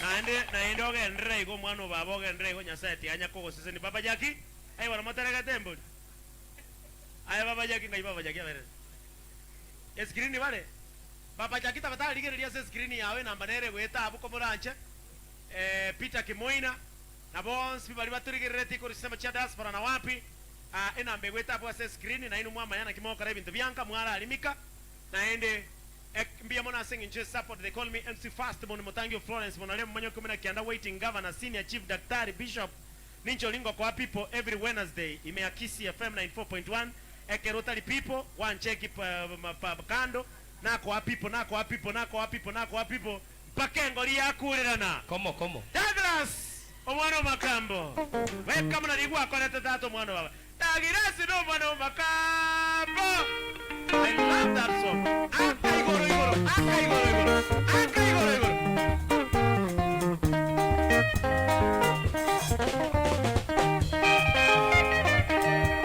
Naende naende ogenderere igo omwana o baba ogenderere igo Nyasaye tianya kogoseseni Baba Jackie aye bono moteregete embori. Aye Baba Jackie ngai Baba Jackie aberere. Escreen bare? Baba Jackie tafadhali rigereria ase escreen yao enamba nere egoeta abwo komoranche eh Peter Kimoina na bonsi pi baria batorigereretie korwa chisemo chia diaspora na wapi Aa, enamba egoeta abwo ase escreen, nainwe mwamanya naki mogokora ebinto bianka, mwararimika. Naende, ek, mbuya mono ase eng'encho ye support, they call me MC Fast, Moni Motangi of Florence, Monaria Omomanyi o ikomi na kianda, Waiting Governor, Senior Chief Daktari, Bishop, ninche oria ngokoa people every Wednesday ime ya Kisii FM 94.1, ekero otari people, gwancheki pa, ma, pa, kando, nakoa people, nakoa people, nakoa people, nakoa people, mpaka engori yakurerana. Komo komo. Douglas! Omwana o makambo, bweka buna riria gwakorete tata omwana o baba. Dagirasi nomwana o makambo. I love that song. Aka igoro igoro, aka igoro igoro, aka igoro igoro.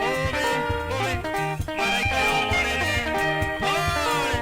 Obe, obe, malaika y'Omonene, pole.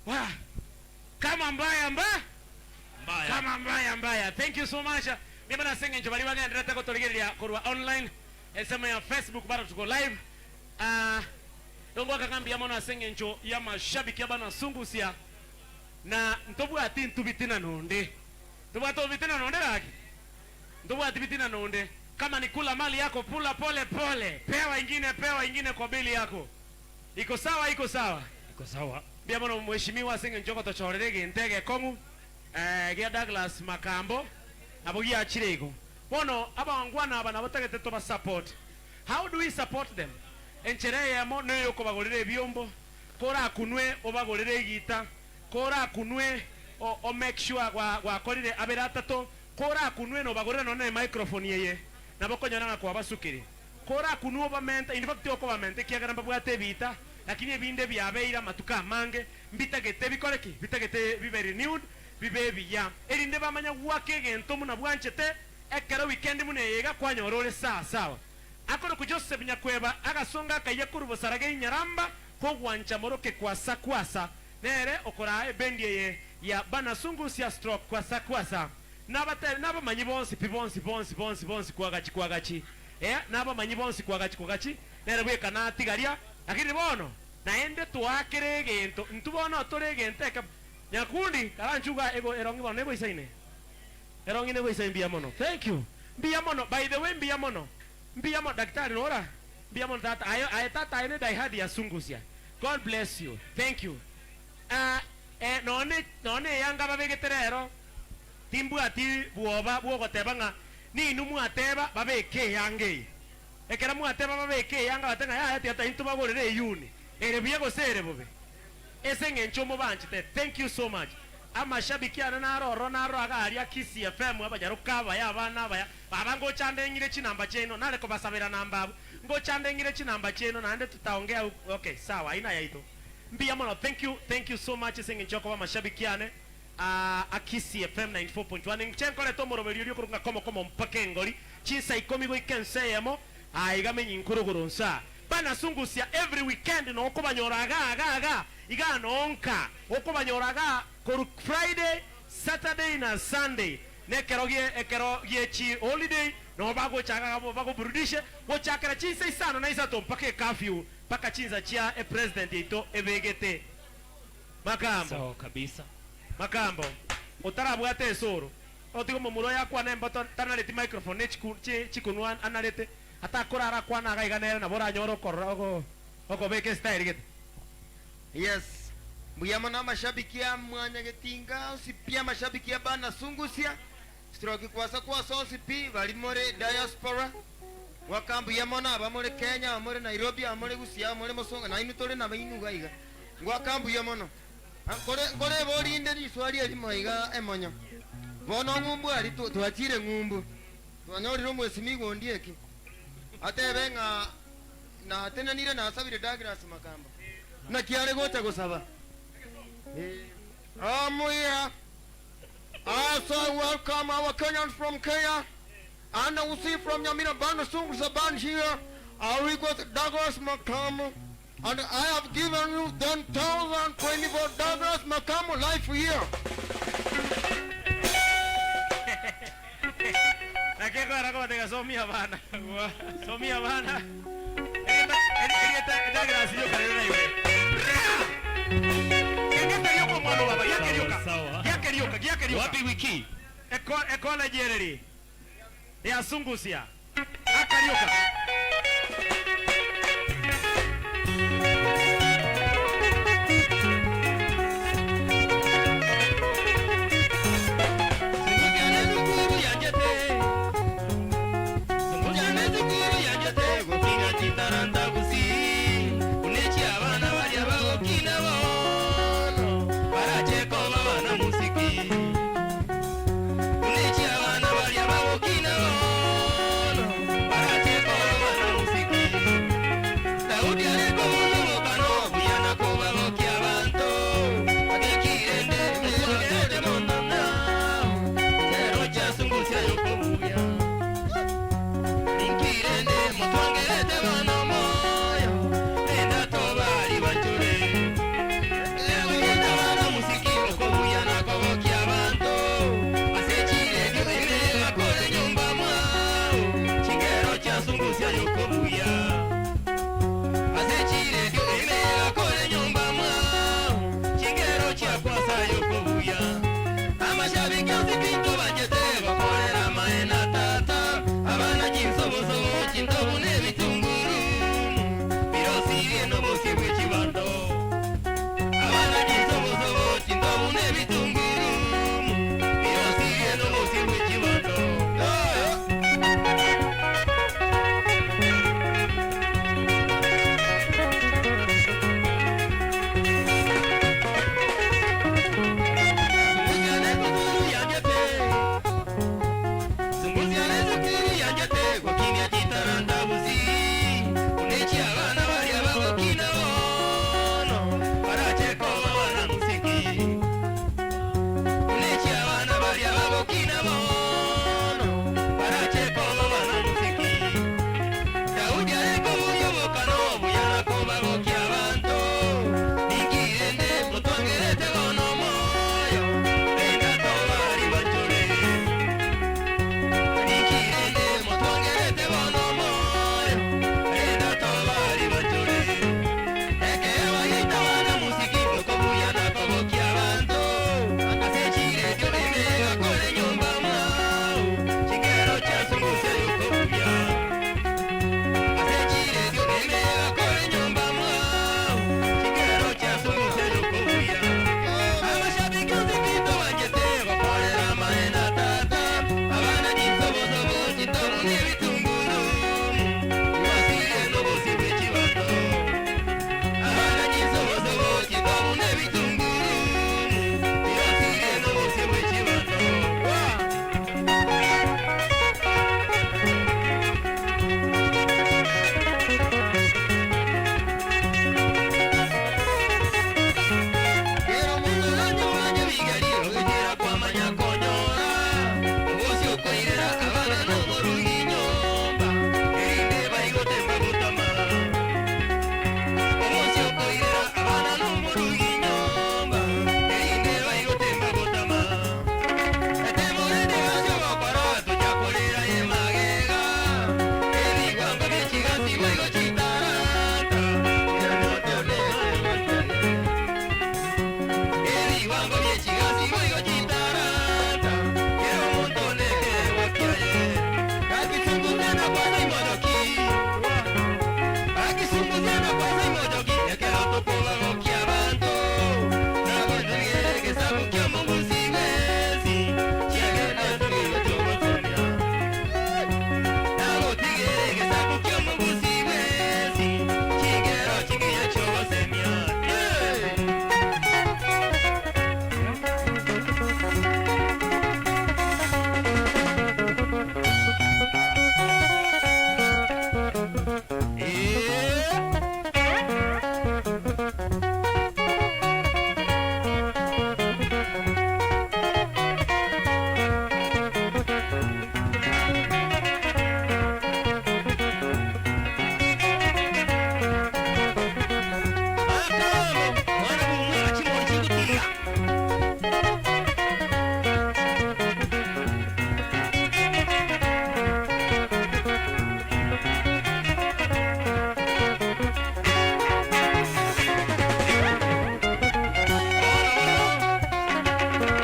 Wah! Kama mbaya mba Mbaya. Kama mbaya mbaya. Thank you so much. Mbuya mono ase eng'encho baria bagendererete gotorigereria korwa online ensemo ya Facebook bado tuko live. Ah, igo ngoaka ng'a mbuya mono ase eng'encho y'amashabiki abanasungusia na ntobwati intwe bitina nonde. Ntobwate obitina nonde gaki? Ntobwati bitina nonde. Kama ni kula mali yako pula pole pole. Pewa ingine pewa ingine kwa bili yako. Iko sawa iko sawa? Iko sawa. Mbuya mono mweshimiwa ase eng'encho ogotochorera egento egekong'u gia Douglas Makambo nabo giachire igo. Bono abangwana aba nabo tagete toba support. How do we support them? Enchera eyemo neyokobagorera ebiombo, korakunwe obagorere egita, korakunwe o make sure gwakorire abere atato, korakunwe nobagorere nonye ne microphone eye, nabo okonyora ng'a kwabasukire. Korakunwe obamente, in fact okobamenta ekiagera mbabwate ebiita, lakini ebinde biabeire amatuko amange, mbitagete bikore ki? Bitagete bibe renewed, bibe ebiya, erinde bamanye goaka egento buna bwanchete, ekero weekend buna eye iga kwanyora ore sawa sawa. Akorokwa Joseph Nyakweba agasonga akayia korwa Bosaragei Nyaramba kogwancha moroke Kwasa Kwasa nere okoraa ebendi eye ya Bana Sungusia Stroke Kwasa Kwasa. Nabatebie nabamanyi bonsi pi bonsi bonsi bonsi bonsi kwagachi kwagachi ee nabamanyi bonsi kwagachi kwagachi nere bweka natigaria lakini bono naende twaakere egento intwe bono tore egento eke nyakundi karanchuga ego erong'i bono negoisaine erong'i negoisaine mbuya mono thank you mbuya mono by the way mbuya mono mbuya mono daktari nora mbuya mono tata aye aye tata aye ne die hard ya sungusia God bless you thank you ah eh nonye nonye eyanga babegete rero Timbwati bwoba bw'ogoteba ng'a ninwe mwateba babeke eyanga eye. Ekero mwateba babeke eyanga batebe ng'a yaya tiga intwe tobagorere eyuni. Ere buya gose ere bobe? Ase eng'encho mobanchete. Thank you so much. Amashabiki ane naro ororo naro iga aria Kisii FM abanyaroka abaya abana abaya baba ngocha nde ng'ire chinamba chiaino nare kobasabera namba abwo ngocha nde ng'ire chinamba chiaino naende tutaongea okay sawa aina yaito mbuya mono thank you thank you so much ase eng'encho yokoba amashabiki ane. Aa Kisii FM 94.1 Inche nkorete omoroberio oria okorokwa ng'a komo komo mpaka engori, chinsa ikomi goika ensa eyemo, aa iga menyi nkorogoro nsa. Bana sungusia every weekend no okobanyora agaa agaa agaa igaa noo nka okobanyora agaa korwa Friday, Saturday na Sunday na ekero gie ekero gie chi holiday noo bagocha iga bagoburudishe gochakera chinsa isano na isato mpaka ecurfew mpaka chinsa chia epresident yaito ebegete. Makambo. Sawa kabisa. Makambo, otarabwata esoro, otige omomura oyo akwane emboto tanareti microphone ne chiku chi chikonu anarete, atakorara akwane iga iga nere nabo oranyore okorora ogo okobeka estyle gete. Yes mbuya mono amashabiki a mwanyagetinga onsi pi amashabiki a bana sungusia stroke kwasa kwasa onsi pi bari more diaspora Gwaka mbuya mono abamore Kenya, abamore Nairobi, abamore Gusii, abamore Mosonga, nainwe tore nabainwe iga iga. Ngwaka mbuya mono. Nkore nkoreborie inde riswali erimo iga emonyo. Bono ng'umbu aria twachire ng'umbu, twanyorire omwesimigwa onde eki, atebe ng'a natenenire nasabire Douglas Makamba. Naki are gocha gosaba? Ee. Omuya. So I welcome our Kenyans from Kenya. And we see from Nyamira Band, Sungusia Band here, I request Douglas Makamu, and I have given you 10,024 Douglas Makamu life here. Naki ekogera kobatebia somia abana, somia abana, erieta erieta Douglas rioka rire naigwe. Erieta rioka omwana o baba, giake rioka, Sawa. giake rioka, giake rioka. Wapi wiki? Eko ekoleji ereri. Yasungusia akarioka.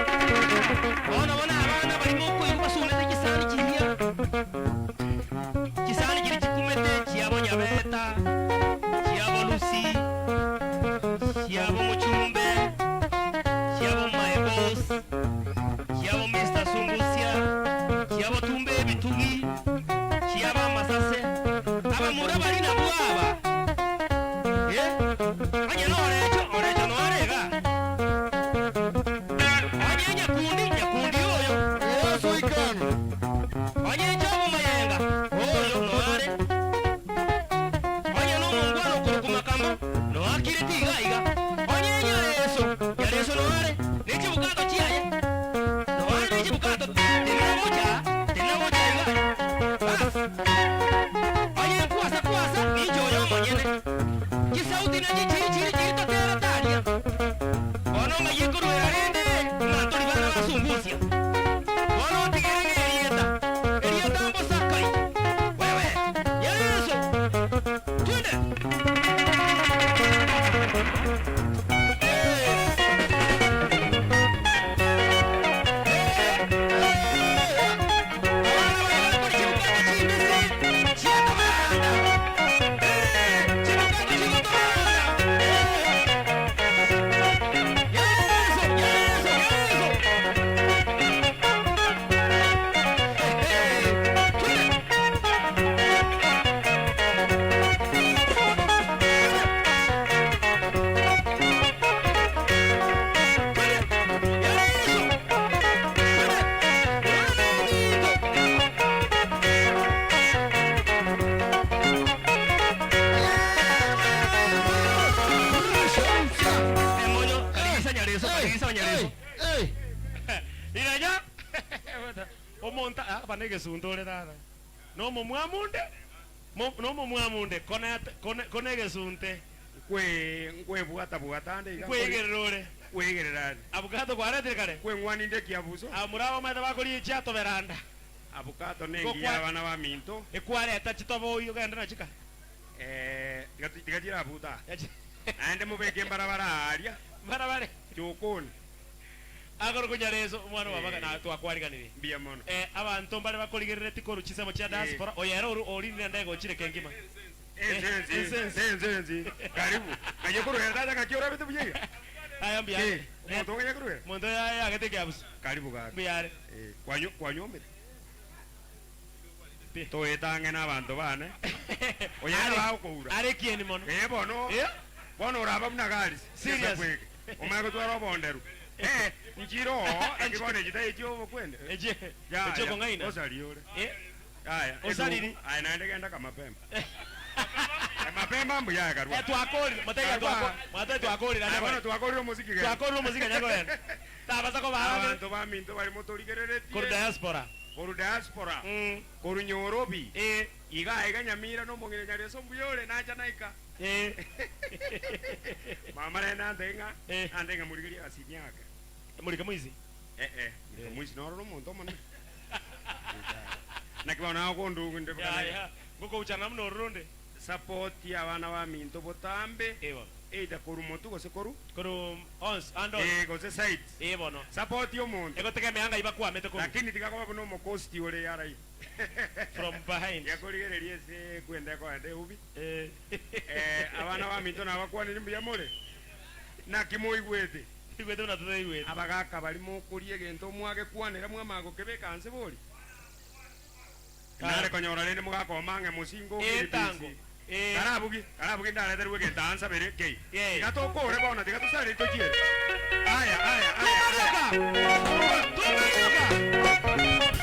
Bono bono abana barimo okoigwa basumete chisani chiria, chisani chiria chikumete chiabo Nyabeta, chiabo Lucy, chiabo Mochumbe, chiabo My Boss, chiabo Mr. Sungusia, chiabo Tumbe Ebitugi, chiabo Amasase, abamura bari nabwo aba. Eh? Onye norecho, orecho noare iga. Onye nyakundi, nyakundi oyo. Yesu ikano. Onye nchobo mayenga, oyo noare. Onye nomongwana okorokwa makamba, noakirete iga iga. Onye nyareso, nyareso noare, ne chibukato chiaye. Noare ne chibukato, tenena gocha, tenena gocha iga. Bas. Onye nkwasa kwasa, ninche oyo omonyene. Chisauti nachi chiri chiri chiri totera taria. Bono ng'ai ekoruera rende, ng'a tori bana basungusia. Bono otigere ng'a erieta, erieta mbosakai. Wewe, Yeso, twende. Abana baria bakora chibukato chimbese, chiatoberanda. Chibukato chigotoberanda. Yeso, Yeso, Yeso. Iranya omonto aba negesunto ore tata nomomwamunde nomomwamunde kone kone kone egesunte Nkwe nkwebwata bwata ande iga nkwegerera ore nkwegerera ande abukato kwaretire kare nkweng'wani nde kiabuso amura abamaete bakoria chiatoberanda abukato nengiya abana baminto ekwareta chitoboyi ogende nachika eh tiga chirabuta naende mobeke embarabara aria barabare chokoni agoro konyareso omwana wa baga na twakwariganirie mbuya mono eh abanto mbare bakorigerereti koru chisemo chia diaspora oyero oru orinde ndego chire kengima ensensi Ensensi. ensensi karibu nganye koruhera tata ngaki orabete buya iga aya mbuya Eh, omonto nganye koruhera monto yagete kiabusu karibu gaki mbuyare Eh, kwanyo kwanyomire Toete ang'e nabanto bane, oye Are- nabo agokoura. Are ekieni mono. Ee bono, Eh? bono oraba buna Garis, Serious. egesaku eke, omanye gotwara obonderu. Eh, nchire oo, naki bono echi tari echi'obokwende. Echi- Yaya, echi'okong'aina. osari ore. Eh? Yaya, Osariri. edugu, aye naende genda kamapema. Mapema mbuya aye karua. Eh, twakorire, motebia Karua. twako- mwatebia twakorire Aye bono anyakoe. twakorire omosiki genda. Twakorire omosiki anyakoe. Tabasa koba abande. Abanto baminto bari motorigereretie. Korwa diaspora. Korwa diaspora. Mm. Korwa Nyorobi. Eh. Iga aiga Nyamira nomong'ina Nyareso mbuya ore nacha naika. Eh. Mama nere nantebie ng'a Eh. nantebie ng'a morigerie asini ake. Morike moisi. Eh eh, morike moisi noro nomonto omonene. Naki bono nagokondugu inde Ya ya, ngokouchana buna oro ronde. Support abana baminto botambe. Eh bono. Either korwa motwe gose korwa. Korwa onsi, ande onsi. Eh gose sides. Eh bono. Support omonto. Egotegemea ng'ai bakwamete korwa. Lakini tiga koba buna omokosti ore arai. From behind. Tiga korigereria ase ekwenda ekoenda eubi. Eh. Eh, abana baminto nabakwanire mbuya more? Naki moigwete? Toigwete buna totaigwete. Abagaka baria mokoria egento mwagekwanera mwamanya gokebeka nse bori? Nare konyora rende mogakoma ang'e mosingo o Etango. Philippines. Eh. Karabugi, karabugi ndareterwe egento aa nsabere kei. Eh. Tiga tokore bono, tiga tosare tochiere. Aya, aya, aya, aya. Tumayoka! Tumayoka!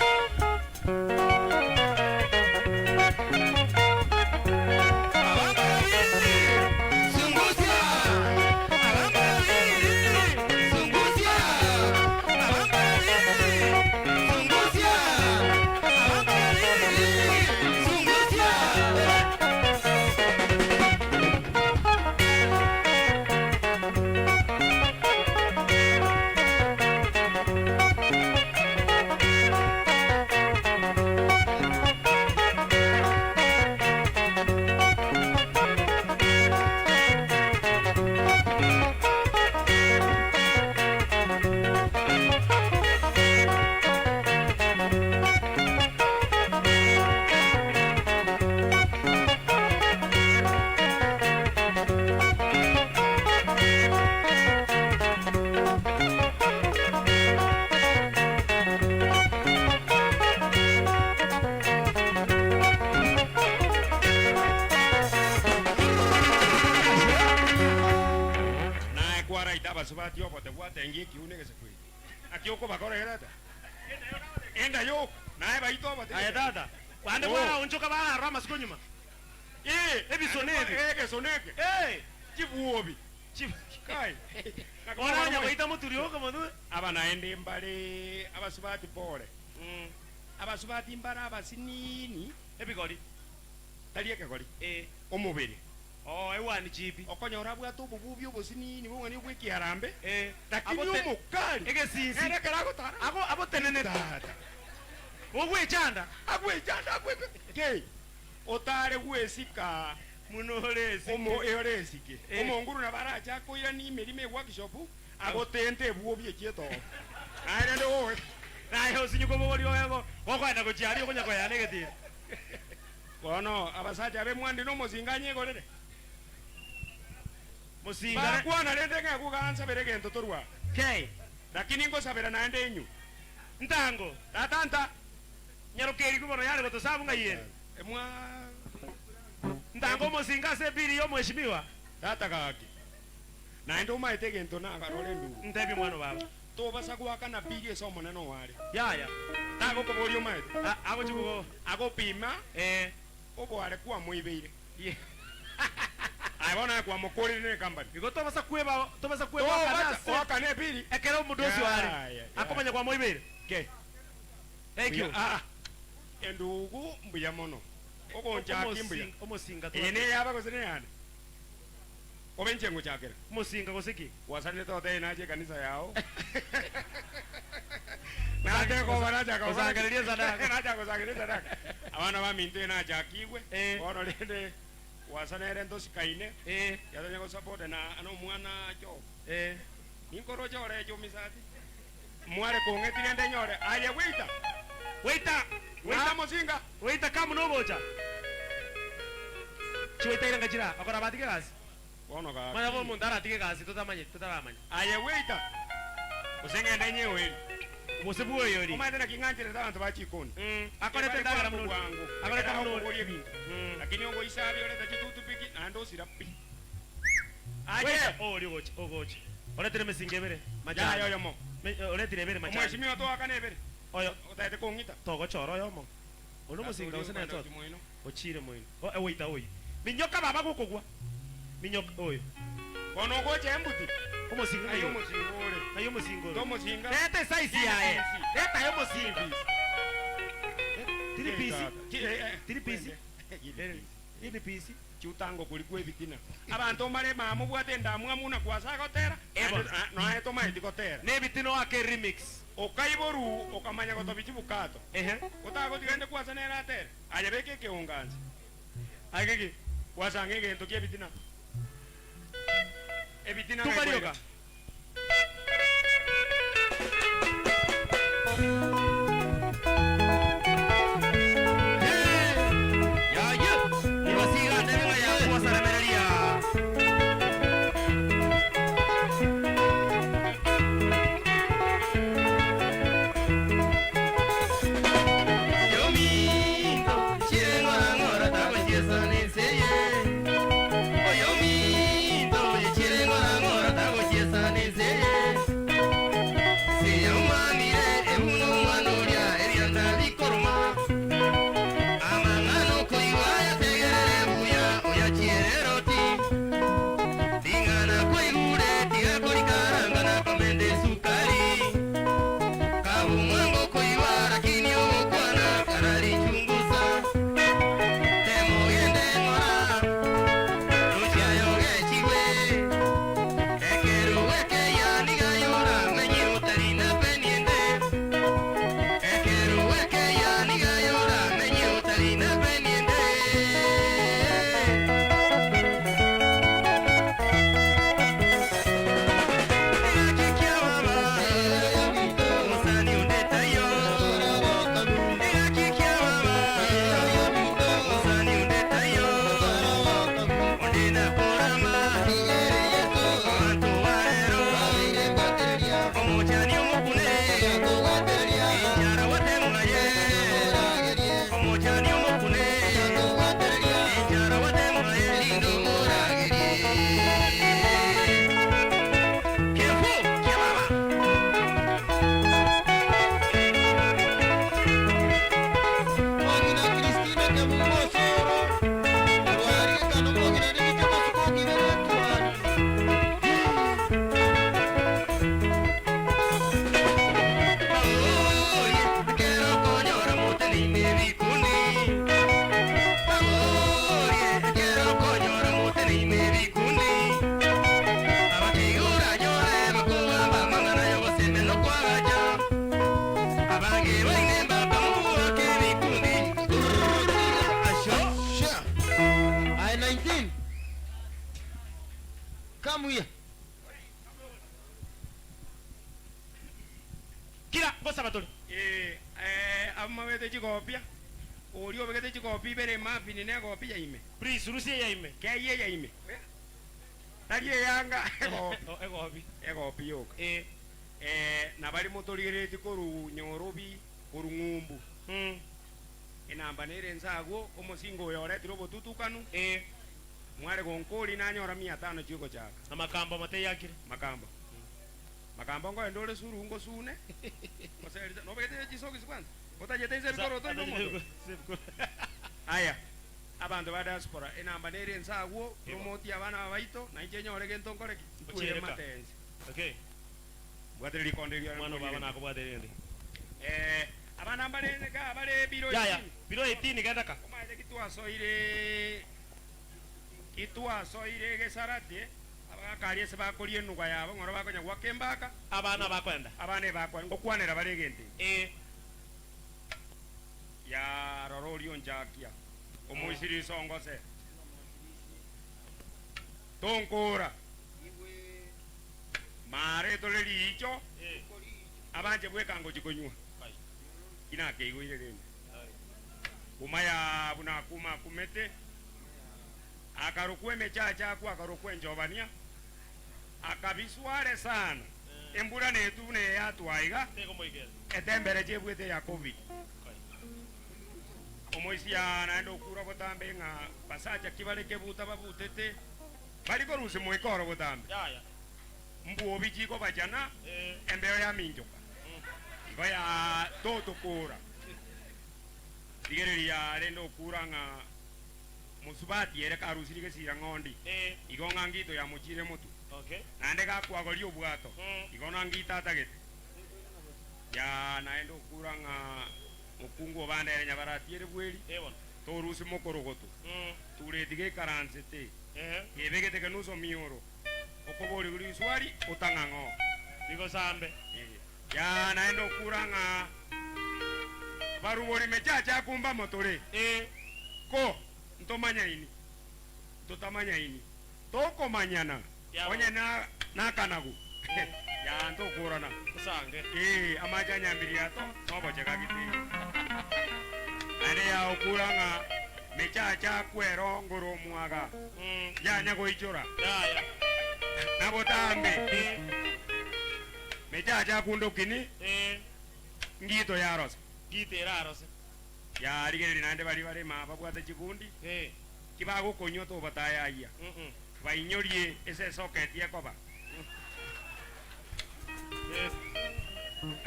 Naye kwaraita abasubati obote gwatengia ekiuno egesaku eke. Naki okobakorera tata? Enda yoka, naye baite obote. Aye tata, bande Oh. bwaraonchoka bararora amasuko nyuma. Eh, Ebisono ebi. Eh, egesono eke. Eh, Chibuobi. chi- Kai. Naki Oranya mogocha goita moturi oka monwe. Aba naende mbare abasubati pore. Mm. Abasubati mbare abasinini. Ebigori. Tari ekegori. Eh. Omobere. Oh, ewani chipi. Okonyora abwate obobubi obosinini bong'ani obw'ekiarambe. Eh. Lakini Abote- omokari. Egesinsi. Ere ekero agotara. Ago abotenenete. Tata. Ogwechanda. Agwechanda agwe. Kei. Otare gwesika. Muno ore esike. Omo ore esike. Eh. Omonguru nabo arache akoiranie emerimo e workshop, agotente ebuobi echie etoo. Naye rende oe. Naye osinye kobogoria oye gokoenda gochia aria okonya koyana egetiro. Bono abasacha abe mwandi nomosinga anyegorere. Mosinga re. Bakwana rende ng'a egogansabera egento torwa. Kei. Lakini ngosabera naende inyu. Ntango. Tata nta. Nyarokerigwe bono yare gotosabu ng'ai ere. Emwa. Ntango omosinga ase ebiri y'omweshimiwa. Tata gaki. Naende omaete egento nagarore endugu. Ntebie mwana o baba. Tobasa goakana pili ase Omonene oo are. Yaya. Tagokoboria omaete. A- agochia kogo. Agopima Eh. oboare kwamoibeire. Ye. Aye bono aye kwamokorire ne company. Igo tobasa kweba tobasa kweba akana Tobasa ase goakana epili. ekero omodosi oo are. Ya, ya, ya. Akomanya kwamoibeire. Ke. Thank you. Ah, endugu mbuya mono. Ogonchaki mbuya. Omosinga omosinga Eye twate. neyaba gose neyane? Obe inche ngochakera. Omosinga gose ki? Gwasanire totebie nache ekanisa yao. Nache koba nachaka gokora ki? Gosangereria esadaka. Nacha gosangereria esadaka. Abana baminto eye nachakigwe. Eh. Bono rende gwasana ere ntosikaine. Eh. Yatonya gosupport na na omwana acho. Eh. Ninkoroche oreche omisati. Mware kong'eti rende nyore. Aye waiter. Waiter, Ng'a waiter, mosinga. waiter come nogocha. Chiwaiter ire ngachira okora batige egasi. Bono Manya gaki. bo omonto aratige egasi totamanyeti totaramanya. Aye waiter. Gose ng'ende nyeoeri. Gose bwoyori. Omanyete naki ng'ancherete abanto ba chikoni. Mm, akorete Ebare endagera kwabo mono. bwango. Akoreka Ekero buna ore. akoboria ebinto. Lakini ogoisabia orete chitutupiki naende osira pi. Aye Goika. ori ogocha ogocha. Oretire emesingo ebere Yaya machani. oyomo. Me, oretire ebere machani. Omweshimiwa toakane ebere. Oyo Otagete kong'ita. togochora oyomo. Ore Sasa omosinga oria gose okwenda netoto. gochia moino. Ochire moino. O, oita oyo. Minyoka baba gokogwa. Minyoka oyo. Bono ogocha embuti. Omosinga Ng'ai ng'ai ore? omosinga ore? Ng'ai omosinga ore? Tomosinga. Reta esize yaye. Reta aye omosinga. Tiri pisi. Tiri pisi. Tiri pisi. Chiutango kori kwa ebitina. Abanto mbare mama obwate endamwamu na kwasa agotera, Ebo. naende naye tomaeti gotera. Ne ebitina oake remix. Okaiboru okamanya gotobia chibukato. Ehe. Otagotiga ende kwasa nere atere. Aye beka ekeonga nse. Ake ki? Kwasa ang'e egento ki'ebitina. Ebitina Tumba ng'ai rioka. kwaira? Aye 19. Come here. Kira ngosaba tore. Eh, eh, abamabete chigopia oria obegete chigopia ibere emafini na egopia ime Please rusie ya ime. keiye ya ime tari eyanga egopi Oh, egobi. egopi yoka Eh. eh, nabari motorigeretie koru nyorobi koru ng'umbu Enamba nere ense agwo, omosingo oyo oretire obotutukanu, Eh. mware gonkori nanyora mia tano chiogochaka. Amakambo mateyakire. Makambo. Makambo nkoenda ore suru ngosune. Ngoserisa nobegete chisokisi kwanza. Otachete inse ebikoroto inde omonto. Aya. Abanto ba diaspora enamba nere ense agwo, promote abana aba baito, nainche nyore gento nkore ki? Nkwere Ochiere ka. matense. Okay. Mbwatire rikonde riria Mwana nkorire. baba nakobwate rende. Eh, abana mbare ka bare biro Yaya, 18. biro 18 genda ka. Omanyete kitwasoire kitwasoire egesarate abagakaria ase bakoria enuga yabo ng'oro bakonya goaka embaka Abana bakoenda. abana ebakwa ngokwanera bare egento eke. Eh. Yarora oria onchakia omoisiri isongose tonkora mare tore riicho abanche bweka ngochi konywa inakeigoire rende kuma ya buna kuma akumete akarokwa emechacha akwo akarokwa enchobania akabisware sana embura netu buna eyatwa iga etembere chebwete ya covid. Omoisia naende okure botambe ng'a basacha ki bare kebuta babutete, bari korusia moika oro botambe. Mbuobi chikobachana, embeo yaminchoka, igo ya totokora. Rigereria rende okura ng'a mosubati ere karusirie gesira ng'ondi, igo ng'a ngito yamochiire motwe, naende gakwagoria obwato, igo na ngito atagete. Ya naende okura ng'a mokungu obande ere nyabarati ere bweri, torusia mokorogoto, tureti geikaransete, kebegete kenuso mioro, okoboria riswari otang'ang'o. Rigosambe. Ya naende okura ng'a barubori mechacha akumba motore, ko ntomanyaini, ntotamanyaini, tokomanyana, onye nakanagu, ya ntokorana. Osange. Ee, amache a nyambiriato nobochega gete. Naende ya okura ng'a mechacha akwero ngoro omwaga, yanya goichora. Yaya. Nabotambe. Mechacha akundokini, ngito yarosa. Ngito erarose. Yarigereria naende baria bare ime babwate chigundi, ki bagokonywa tobatayayia, bainyorie ase esoketi ekoba.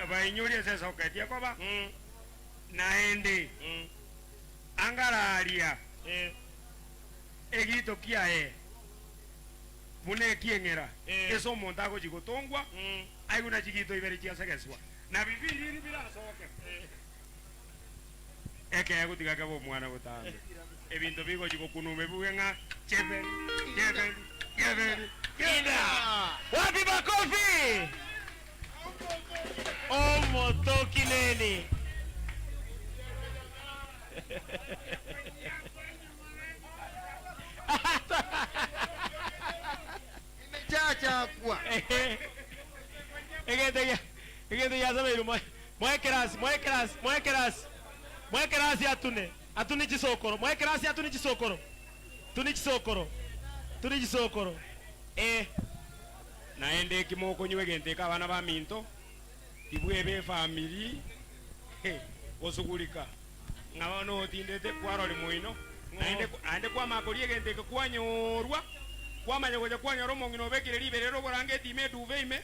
Bainyorie ase esoketi ekoba, naende angararia egito kiaye buna ekieng'era ase omonto agochia gotongwa, aigwe na chigito ibere chiasegeswa, na bibiriri birasoke. Ekeegwa tiga kebe omwana botambe. Ebinto bigochia gokunuma ebibuge ng'a cheberi, cheberi, cheberi, cheberi. Wapi makofi? Omotoki neni. Imechachakwa. Egento egia egento giasabeirwe moe moe ekerasi moe ekerasi moe ekerasi moe ekerasi atune atune chisokoro moe ekerasi atune chisokoro tune chisokoro tune chisokoro eh. Naende eki mokonywa egento eke abana baminto, tibwebe efamiri gosugurika, ng'a bono otindete kwarori moino, naende naende kwamanya koria egento eke kwanyorwa, kwamanya gocha kwanyora omong'ina obekire riberera oborangeti ime eduve ime,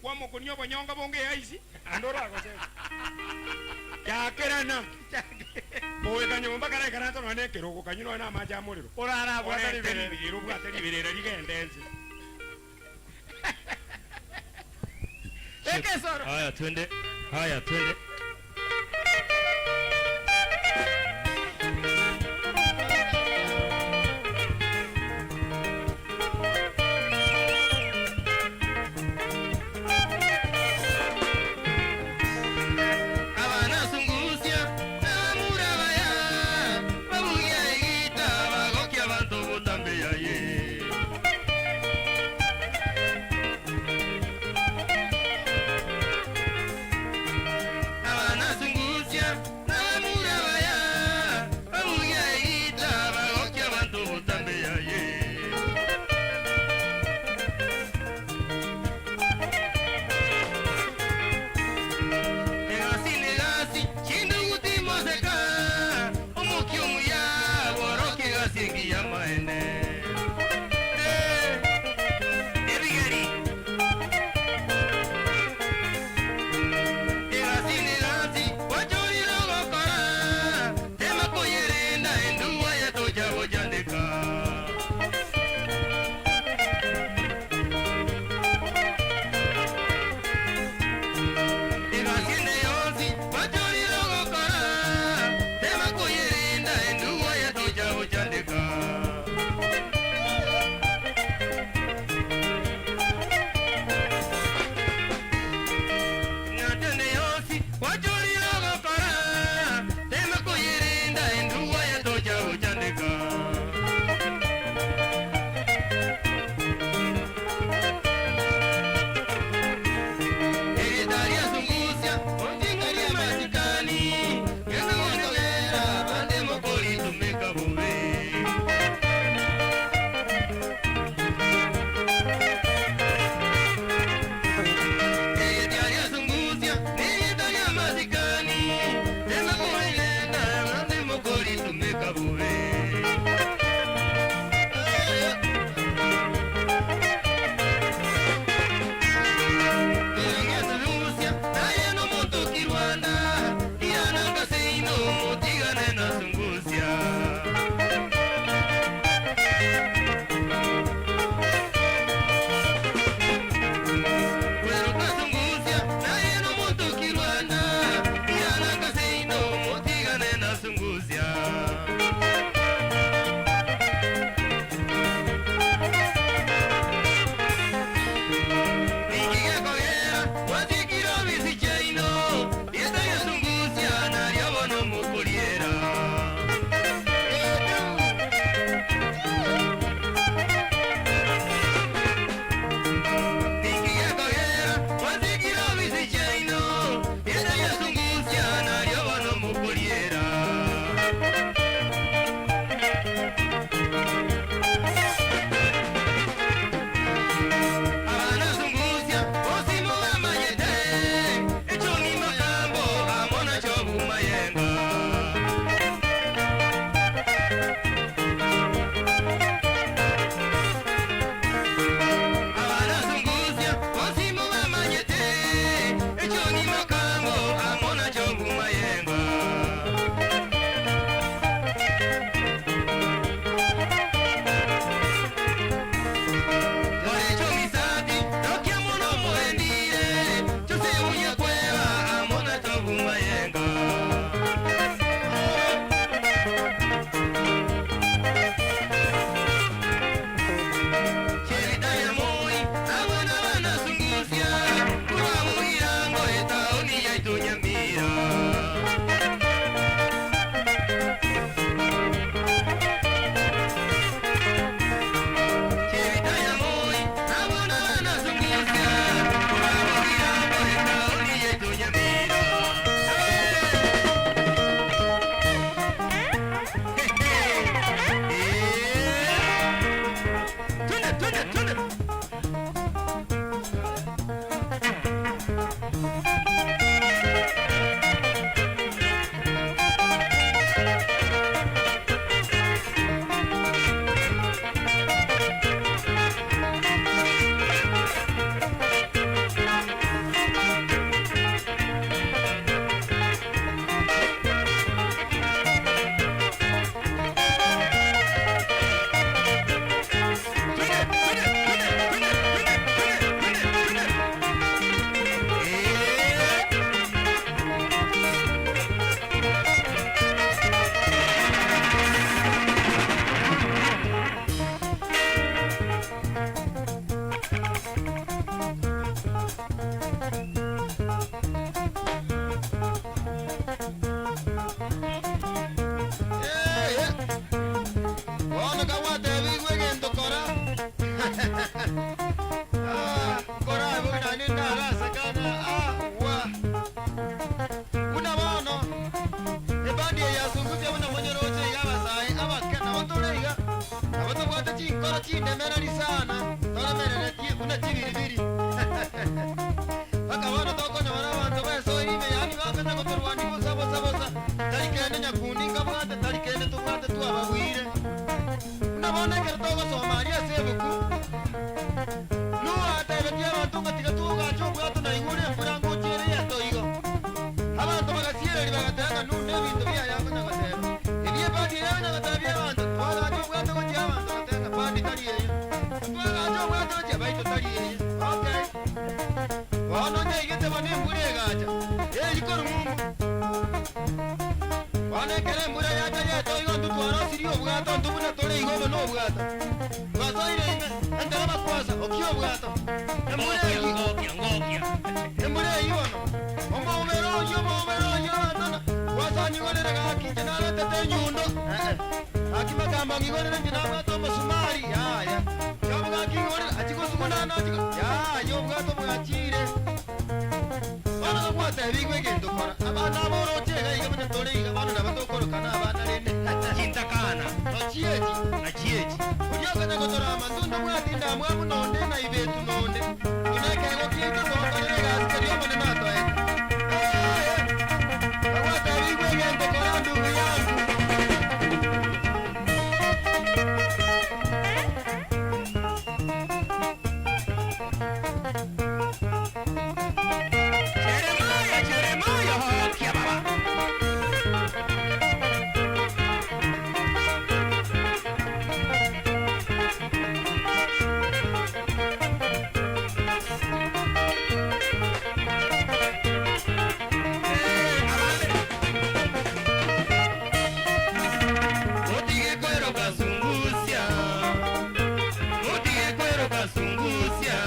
kwamokonia obonyonga bonge eaisi, naende oragoseke. Chakerana, goika nyomba karaikaranse nonya na ekerogo kanywe nonya na amache a morero, Orarabwate orente riberera. riberera obwate riberera rigende ense. Ekesoro. Haya twende. Haya twende. Abanasungusia namura baya, babugia egita bagokia abanto botambe yaye. Ntoro chindemereri sana, toremereretie buna chibiribiri. Mpaka bono tokonyora abanto besoire ime, yaani bakanya gotorwania bosa bosa bosa, tari kende nyakundi nkabwate, tari kende tobwate twababuire. Buna bono ekero togosoma aria ase ebuku, Nuhu atebetie abanto ng'a tiga togache obwato na igure embura ngochia ere yatoigo. Abanto bagasiereria bagateba ng'a Nuhu nebinto biaye akonya goteba. Erio ebadi eye akonya gotebia abanto, Twagacha obwato gochia abanto bagateba ng'a badi tari eye. Twagacha obwato gochia baito tari eye. Okay. Bono nyaigete bono embura egacha, eri korwa ng'umbu. Bono ekero embura yacha yetoigo intwe twarosirie obwato intwe buna tore igo obo nobwato. Twasoire ime, ekero bakwasa, okia obwato. Embura eyio, Ngokia, ngokia. embura eyio bono, omoubera oyio, omoubera oyio abanto na gwasanyigorere gaki inche naretete enyundo, eh-eh. Gaki makamba ng'igorere inche nabwate omosumari, yaya. Yobo gaki ng'igorere, achia gosugunana achia go, yaya obwato bwachire. Bono gogwatebigwe egento kora, abana aba oroche iga iga buna tore iga bono nabo tokorokana abana rende. Chintakana. Tochieti. Nachieti. Oria okonya gotorama ntunde obwati ndamwamu nonde na ibetu nonde. Buna ekeegwa kiaito togokorera egasi keria Omonene atoete. Ee, gogwatebigwe egento kora ndugu yangu. Jeremiah, Jeremiah, kia baba. Mutige kwero kasungusia, mutige kwero kasungusia,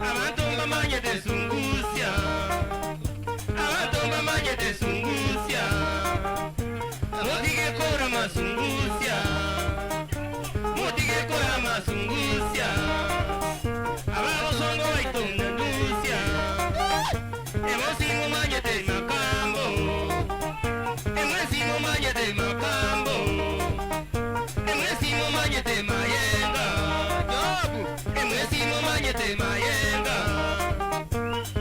abantu mbamanyete sungusia, abantu mbamanyete sungusia, mutige kora masungusia, mutige kora masungusia, ababosongo baitonda ndusia, ebosingo manyete makambo. Emwesimo manyete makambo, emwesimo manyete mayenga, Jobu, emwesimo manyete mayenga,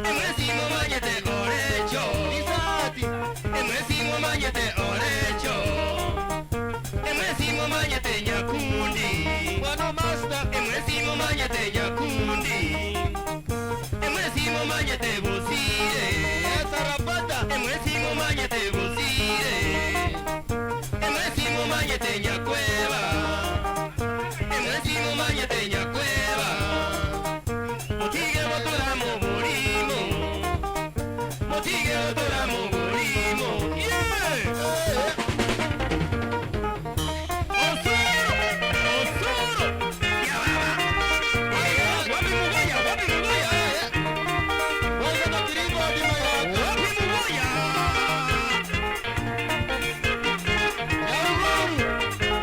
emwesimo manyete orecho, Isati, emwesimo manyete orecho, emwesimo manyete nyakundi, Bwana Master, emwesimo manyete nyakundi, emwesimo manyete bosire. Esarabata, Emwesimo manyete bosire, emwesimo manyete nyakweba, emwesimo manyete nyakweba, mutige botora mu burimo, mutige botora mu burimo, yeah! Osoro, osoro, ya baba, wapi mugoya, wapi mugoya, Wewe na kiringo dima yako. wapi mugoya. Yaruguru.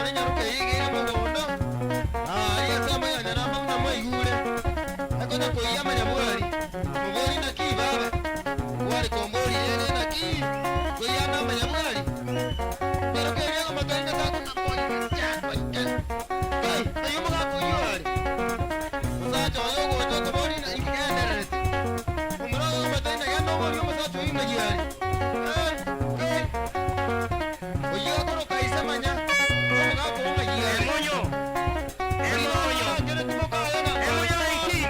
Okonyora enyaroka eye iga ere mogondo, aaria ase amayanya na amang'ina mwaigure, ekonya koiyia amanyabwari, Moborie naki, baba? Kware komboria ere naki, koiyia ande amanyabwari? Enyaroka eria egomatari na Kai, ayio omogaka oyio are? Omosacha oye ogocha okoboria na inki kegendererete. Omomura oye ogomatari na genda oborie omosacha oyio ng'ai are. Eh, kai. Oyio okoroka ise manya, omogaka oo ng'ai are. Emonyo. Emonyo. Arangeretie mokaye na Emonyo 19.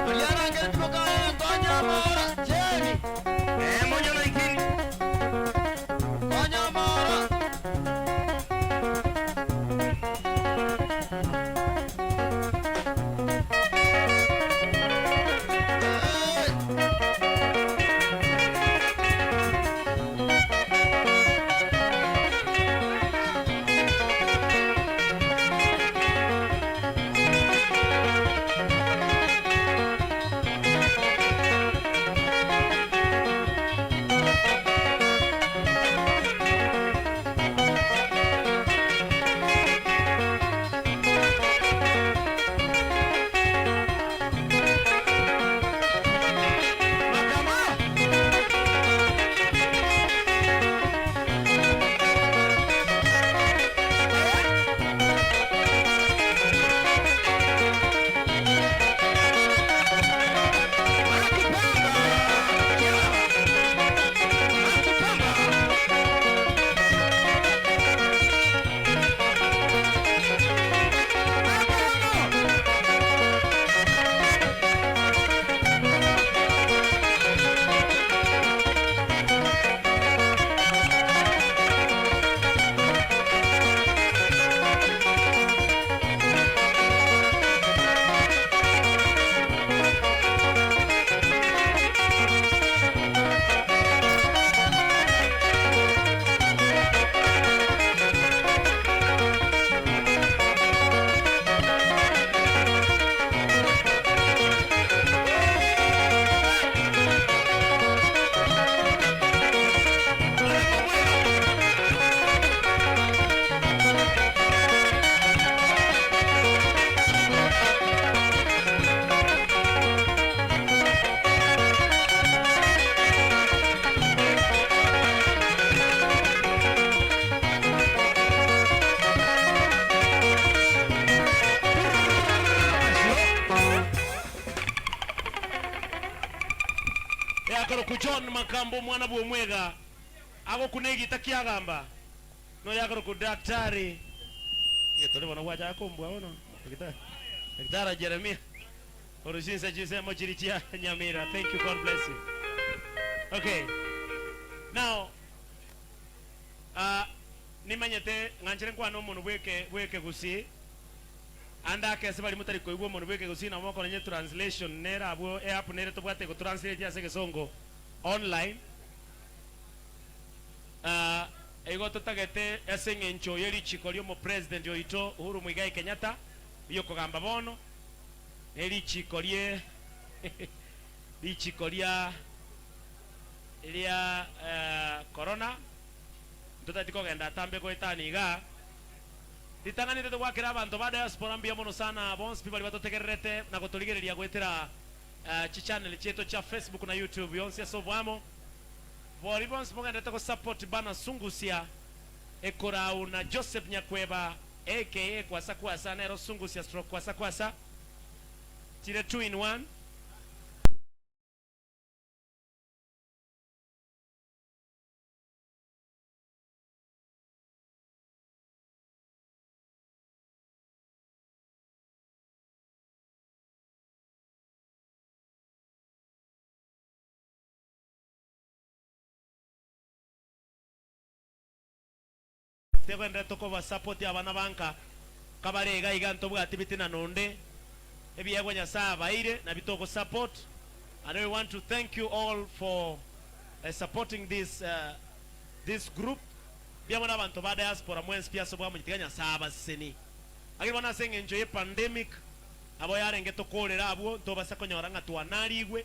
Oria arangeretie mokaye na nkonya amora, Jane. Emonyo 19. Konya amora. Makama. Yakoroku John Makambo omwana bw'omwega agokuna egita kiagamba noyakoroku Daktari getore bono gwachaka kombua bono Daktari Daktari Jeremia korwa chinse chinsemo chiri chia Nyamira thank you God bless you okay now ah nimanyete ng'anchire nkwane omonwe bweke bwekegusii Ande ake ase baria motari koigwa omonwa bw'ekegusii nabo mokorenya etranslation nere abwo eapp nere tobwate egotranslate ase egesongo online. Ah, igo totagete ase eng'encho ye richiko ri'omopresident oito Uhuru Muigai Kenyatta ri'okogamba bono, ne richiko rie richiko ria ria corona, ntotageti kogenda atambe goetania igaa. Ritang'ani titogoakera abanto ba diaspora mbuya mono sana bonsi pi baria batotegererete na gotorigereria goetera chichannel chiaito chia Facebook na YouTube yonsi ase oboamo. Boria bonsi mogenderete go support Bana Sungusia ekorau na Joseph Nyakweba aka Kwasa Kwasa nero Sungusia stroke Kwasa Kwasa chire two in one. Tegenderete kobasapoti abana ba nka kabare iga iga ntobwati bitina nonde ebiegwa Nyasae abaeire nabio togosupport and we want to thank you all for supporting this this group Mbuya mono abanto ba diaspora mwensi pi ase obwamo tiga Nyasae abasesenie. Lakini bono ase eng'encho ye pandemic nabo yarenge tokorera abwo ntobasa konyora ng'a twanarigwe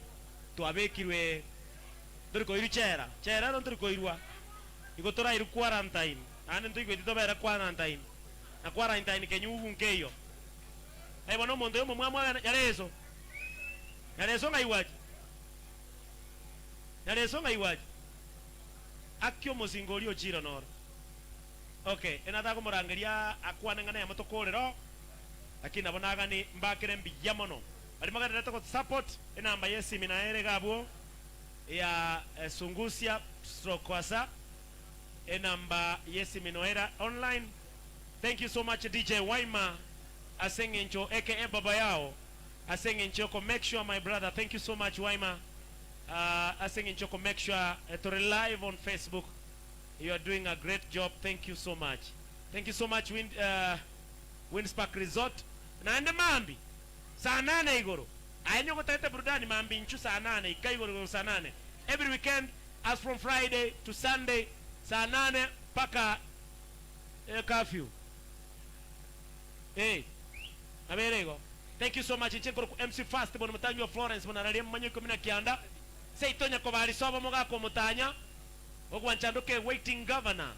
twabekirwe ntori koirwa chela, chela ero ntori koirwa igo torairwe quarantine. Naende ntoigweti tobere quarantine, na quarantine kenyugu nkeiyo. Aye bono omonto oyo omomwamu agende Nyareso, Nyareso ng'ai gwachi? Nyareso ng'ai gwachi? Aki omosingo oria ochire noro. Okay, enatakomorangeria akwane ng'a nemo tokorera oo, lakini nabo nagani mbakere mbuya mono. Baria mogendererete gotusupport, enamba yesimi naye ere iga abwo ya Sungusia stroke Asa, enamba yesimi noera online. Thank you so much DJ Waima ase eng'encho aka baba yao ase eng'encho yoko make sure my brother thank you so much Waima ase eng'encho yoko make sure tore live on Facebook you are doing a great job thank you so much thank you so much Wind, Windspark Resort naende mambi saa nane igoro aye nigo otagete burudani mambi inchu saa nane ika igoro igoro saa nane every weekend as from Friday to Sunday saa nane mpaka curfew eh nabere igo thank you so much inche nkorokwa MC Fast bono motangi wa Florence bonararia ememanyo ikomi na kianda seito nyakobari sobo mogaka omotanya ogwancha ndoke waiting governor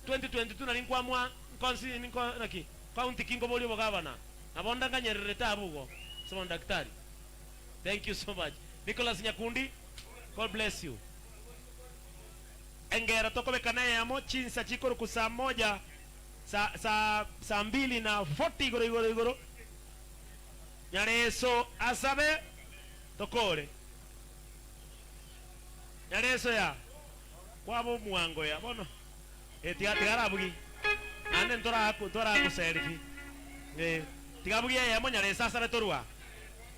2022 nari nkwamua nkonsi nko naki county ki nkoboria obogavana nabo ndanganyererete abwo igo ase bono daktari thank you so much Nicholas Nyakundi God bless you. Engero tokobeka neyemo chinsa chikorokwa saa moja saa saa saa mbili na 40 igoro igoro igoro Nyareso asabe tokore Nyareso ya kwaba omwango ya bono eh tiga tiga arabugi naende ntoraku ntorakoserfi eh tiga abugie eyemo Nyareso asabe torwa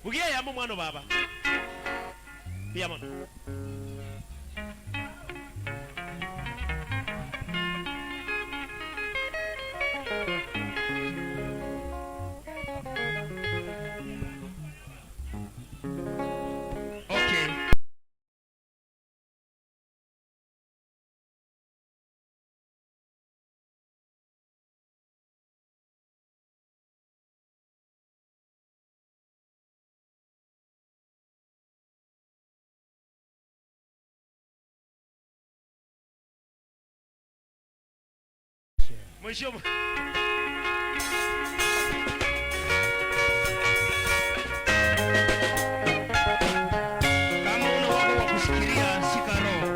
bugia eyemo omwana o baba mbuya mono. Okay. Mwisho Kama una wako wa kushikilia, shika roho.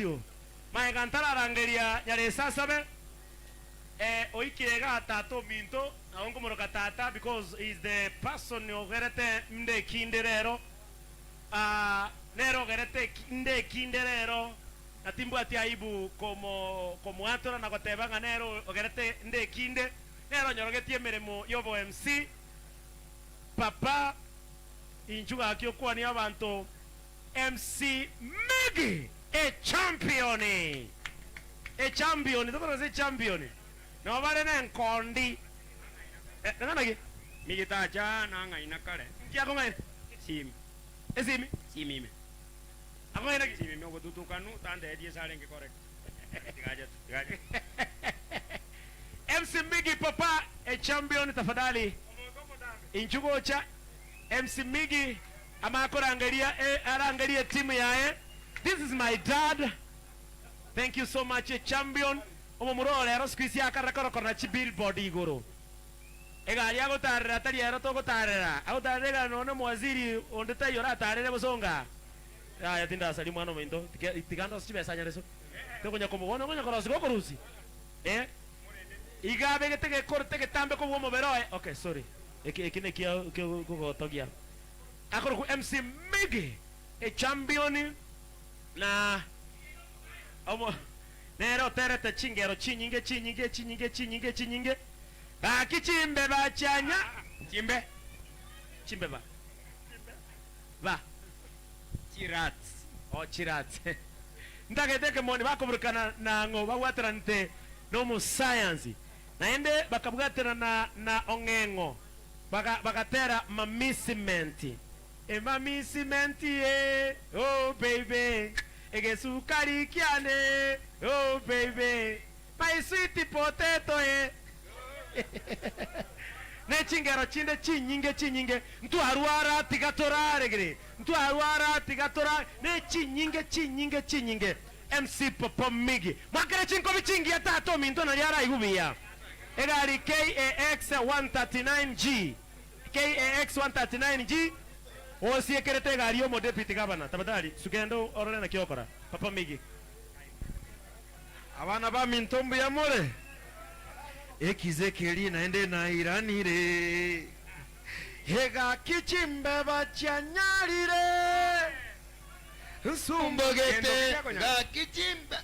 you. Magega ntararangeria Nyaresasabe, eh, oikire igaa tata ominto, nabo nkomoroka tata because he is the person ogerete inde ekinde rero, ah, nere ogerete inde ekinde rero, na timbwati aibu komo komoatora na goteba ng'a nere ogerete inde ekinde, nere onyorogetie emeremo y'obo MC, Papa, inchuo gaki okwanie abanto MC Miggy e champion e champion tokoroka ase echampion nabo bare ne enkondi eh nang'ana ki? Miggy tacha nang'aina kare. Nki akong'aina? Esimi. Esimi? Esimi ime. Akong'aina ki? Esimi ime obotutukanu tantebetie ase arenge correct. Tigacha tu, tigacha. MC Miggy papa e champion tafadhali inchu gocha MC Miggy Amanye korangeria arangerie etimu yaye this is my dad thank you so much champion omomura oo rero siku hizi akarera korokoro na chibillboard igoro egari agotarera tari ero togotarera agotarera egari nonya omowaziri onde taiyo oratarere bosonga yaya tindasari mwana ominto tiga ndose chibesa nyareso tokonya komo bono okonya korosia gokorusia eh iga abegete gekorete getambe kobua omobere oye okay sorry eki eki nekia kiogotogia. Akorokwa MC Miggy echampioni na omo nere oterete chingero chinyinge chinyinge chinyinge chinyinge chinyinge gaki chimbeba chianya Chimbe. Chimbeba ba Chirats. Oh chirats ntagete ekemoni bakoburukana nang'o babwateranete nomosayansi naende bakabwaterana na ong'eng'o Baga, bagatera Mami Cement. E Mami Cement eh, oh baby, egesukari kiane, oh baby, my sweet potato eh. Ne chingero chinde chinyinge chinyinge, ntwarwara tiga toraregere, ntwarwara tiga tora, ne chinyinge chinyinge chinyinge. MC Popo Miggy, mwakere chinkobi chingiya tata ominto nario araigwe buya. Egari KAX 139G, KAX 139G, osiekerete egari y'omo deputy governor. Tafadhali sugenda orore naki okora. Papa Miggy. Abana baminto mbuya more? Ekiza ekeri naende nairanire, egaki chimbeba chianyarire, nsumbogete gaki chimbe.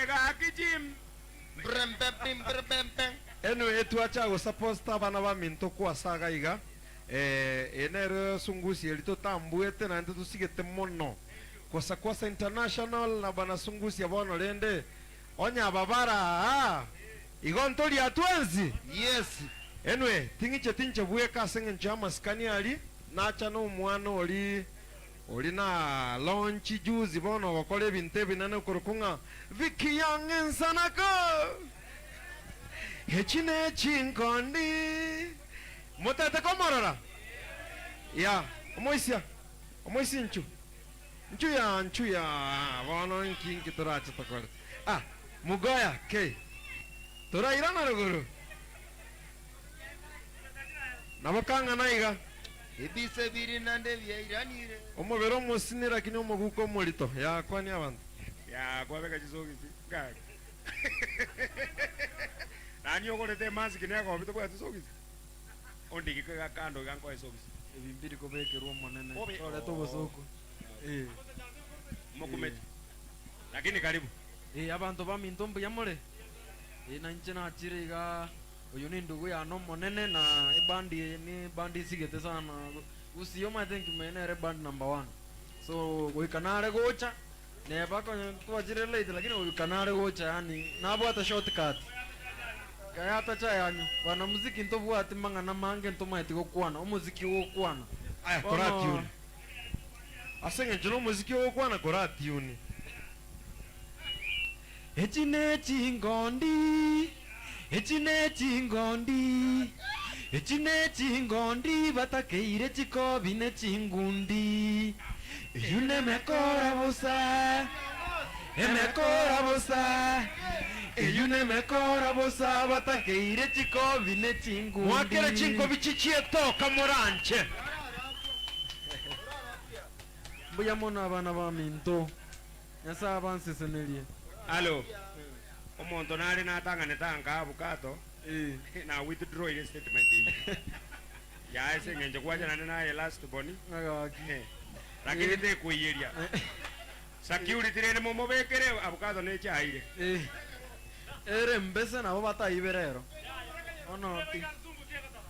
Egaki chimbe. Anyway twacha gosaposta abana baminto kwase iga iga eh, eye nero sungusi eri totambuete naende tosigete mono kwasa kwasa international na bana sungusia bono rende onye aba bara aa igo ntoria twensi Yes. Anyway ting'icheti inche bweka ase eng'encho y'amasikani aria nacha na omwana oria Ori na launch juzi bono ogokora ebinto ebinene okorokwa ng'a Vicky Young Nsanako. Echi ne chinkondi. Motete komorora? Ya, omoisia, omoisia inchu. Nchu ya, nchu ya, bono nki nki torache tokore. Ah, Mugoya K. Torairana rogoro. Nabo kang'ana iga. Ebise biri nande biairanire. Omobere omosini lakini omoguko omorito. Yaa kwania abanto. Yaa kwabeka chisogisi gaki. Nani ogorete emask negobi tobwati sogisi? Ondigike iga kando iga nkoe esogisi. Ebi mbiri kobekerwa Omonene, Obe- torete Oo. obosoku. Eh. Mokumeti. Lakini karibu. Eh, abanto baminto mbuya more? Eh, na inche nachire igaa, oyo nendugu yane omonene na eband eye ne eband esigete sana gusii omanyete nkimanya nere eband number one. So goika nare gocha, neba konya twachire late lakini goika nare gocha yaani nabwate shortcut. Kaya tacha yanywa, bana muziki ntobwati mang'ana mange ntomaeti gokwana, omoziki ogokwana. Aya Bono. koratiuni. Ase engencho nomosiki ogokwana koratiuni. Echi ne chingondi, echi ne chingondi, echi ne chingondi batakeire chikobi ne chingundi. Eyio nemekora bosa, emekora bosa, eyio nemekora bosa batakeire chikobi ne chingundi. Mwakere chinkobi chichietoka moranche. Mbuya mono abana baminto. Nyasae abansesenerie. Hallo, omonto nare natang'anete anka abukato na withdraw-ire statement eyio yaye ase eng'encho gwacha naende naye last born lakini tekoiyeria security rende momobekere abukato nechaire. Ere mbese nabo bataibe rero. Bono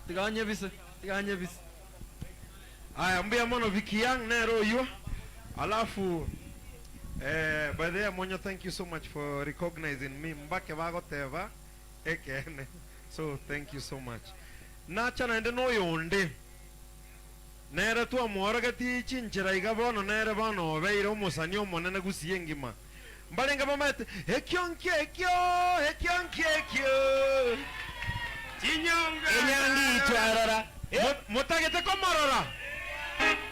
tiga nyebise, tiga nyebise. Aya mbuya mono Vicky Young nere oywo alafu eh, by the way Amonyo thank you so much for recognizing me mbake bagoteba ekeene so thank you so much. Nacha naende noyonde nere twamworogetie chinchera iga bono nere bono obeire omosani omonene gusii engima Mbarenge bamaete, Ekio nkiekio, ekio nkiekio. Chinyonga. Enyangi itwarora. Motagete komorora?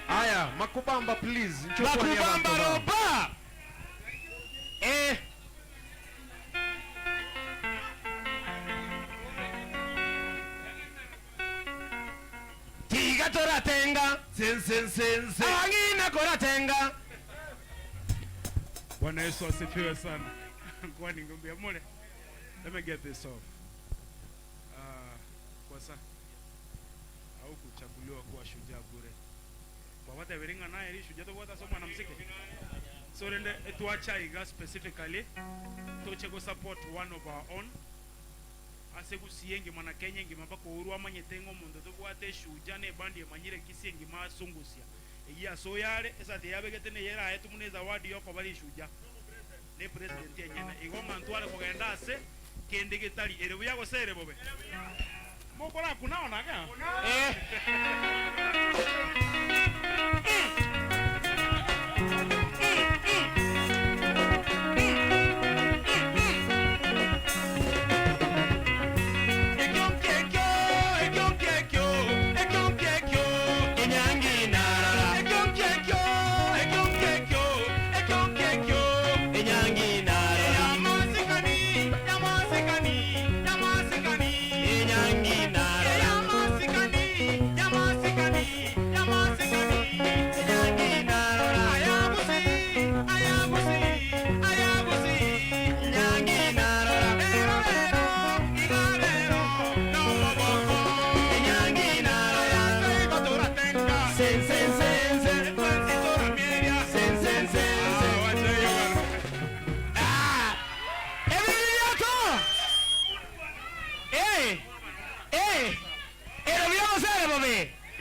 Aya, Makubamba please, inchuo kwanie Makubamba abanto bao. roba. Eh. Tiga toratenga. Nse-nse-nse-nse. Abang'ina koratenga. Bwana Yesu asifiwe sana. Kwani ngombe mule. Let me get this off. Uh, kwasa au kuchaguliwa kuwa shujaa bure. Bwabate biringa naye ri shujaa tobwata so mwana muziki. So rende etwacha iga specifically toche go support one of our own. Ase Gusii engima na Kenya engima mpaka Uhuru amanyete ng'a omonto tobwate eshuja na ebandi emanyire Kisii engima asungusia. Eyio ase oyo are, esati eye abegete neye eraetwe buna ezawadi yokoba rishuja ne president enyene. Igo ng'a ntware kogenda ase kende getari ere buya gose ere bobe. Mokorakuna ona ake?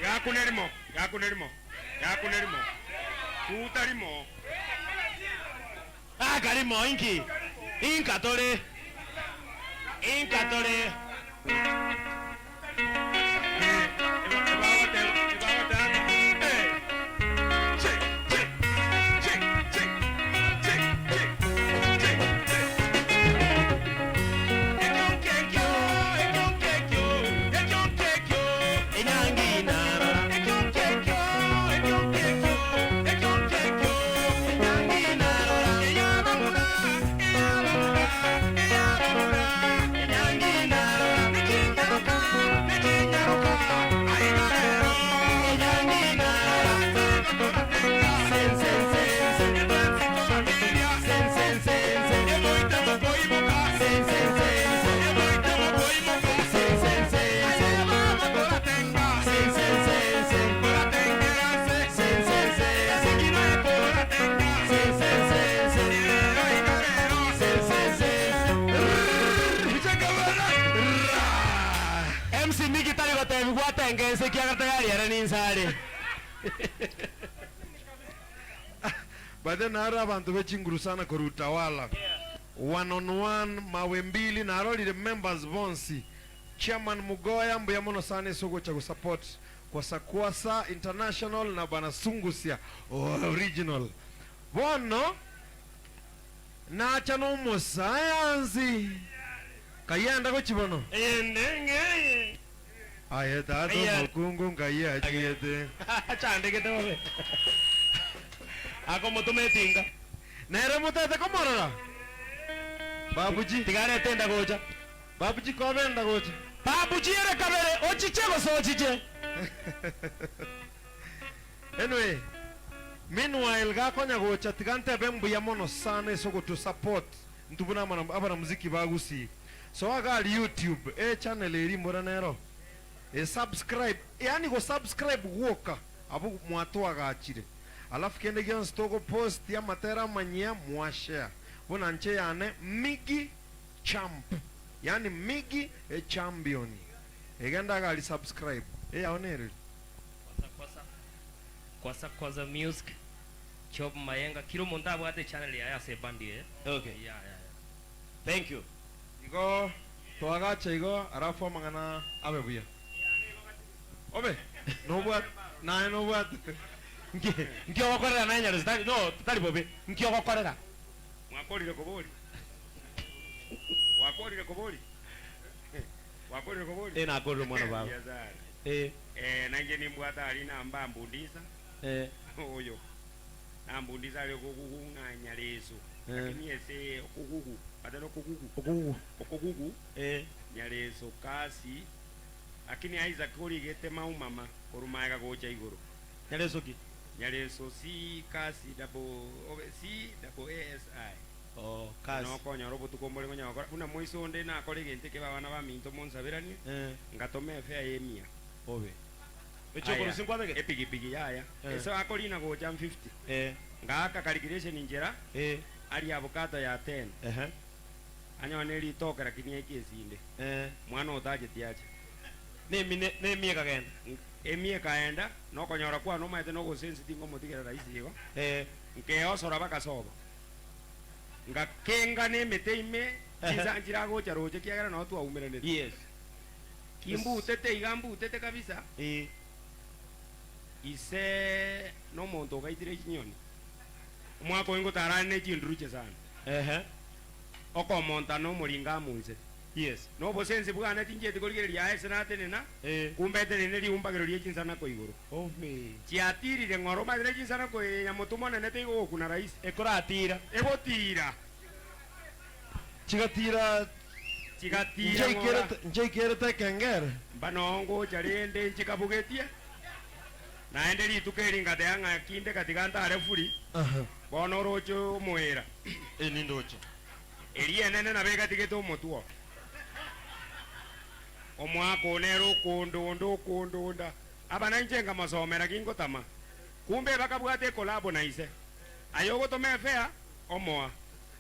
Yakune rimo, yakune rimo, yakune rimo. Kuta rimo. Akarimo inki inkatore inkatore. MC Miki tari gotebi gwatengense ekiagera tayari ere ninsare. By then naro abanto be chinguru sana korwa Utawala. One on one, mawe mbili, narorire members bonsi. Chairman Mugoya mbuya mono sana ase ogocha gosupport Kwasa Kwasa International na Bana Sungusia Original. Bono nacha nomosayansi kayenda gochi bono. Aye tata omokungu nkai achiete. Achandegete bobe. Akomotoma etinga. Nere motete komorora. Babuji. Tigarete enda gocha. Babuji kobe enda gocha. Babuji ere kabere ochiche gose ochiche. Anyway. Meanwhile gakonya gocha tiga ntebe mbuya mono sana ase ogoto support intwe buna abanamuziki ba Gusii. Soa iga YouTube e channel eria mbora nero e subscribe yaani go subscribe gwoka abwo mwatoagachire. Alafu kende gionsi togo post amatera amanyia mwa share. Buna nche yane Miggy Champ yaani Miggy e champion. Egenda iga aria subscribe. Eyao nereri? Kwasa kwasa kwasa kwasa music Job Mayenga kira omonto abwate echannel yaye ase eband eye. Okay. Yeah, yeah, yeah. Thank you. Igo toagache igo alafu amang'ana abe buya. Obe nobwate naye nobwate. Nki nki ogokorera naye Nyarezi tari no tari bobe nki ogokorera. Mwakorire kobori? Gwakorire kobori? Gwakorire kobori? Eh nakorire omwana baba. Mbuya sana. Eh. Eh, nainche nimbwate aria namba mbundisa. Eh. Oyo. Nambundisa are okugugu ng'a Nyareso. Eh. Lakini ese okugugu, batari okugugu. Okugugu. Okugugu. Eh. Nyareso kasi. Lakini Isaac origete maumama korwa maega gocha igoro. Nyareso ki? Nyareso C kasi double obe C double A S I. Oh, kasi. Nokonyora obotuko mbore konya gokora buna moiso onde nakore egento eke abana baminto monsaberanie Eh. ngatoma efare y'emia. Obe. Echokorusia nkwabegete? Epigipigi yaya. Eh. Ase akorina gocha 50. Eh. Ngaaka calculation nchera. Eh. Aria avocado ya 10. Ehe. Anyone ritoke lakini aike esinde. Eh. Mwana otacheti ache. Nemi nemia ekagenda. Emia ekaenda nokonyora kwane omanyete nogosensi tingomotigera rahisi igo. Eh. Nkeosora bakasoba. Ngakenga nemete ime chinsa nchiragocha roche ekiagera noo twaumeranete. Yes. Kimbutete iga mbutete kabisa. Eh. Ise nomonto ogaitire chinyoni. Omwaka oyo ngotarane ne chinduruche sana. Ehe. Okomonta nomoringa amo inse. Yes. Nobosensi bwane tinchieti korigereria aye ase natenena, Eh. kumbe etenene riumbagero rie chinsanako igoro. Obe. Chiatirire ng'ora omanyete ne chinsanako eye nyamotu monene teigogokuna rahisi. Ekoratira. Egotira. Chigatira. Chigatira ng'ora. Nchaikerete ekengere. Mbano ngocha rende nchikabugetie. Naende rituko eri ngateba ng'a kinde gatiga ntare furi, bono oroche omoera. Eh, nindoche. Eria enene nabo egatigete omotwe oo. Omwaka oo nere okondonda okondonda. Aba nainche nkamosomera gingotama. Kumbe bakabwata ekolabo na ise. Aye ogotoma efea, omoa.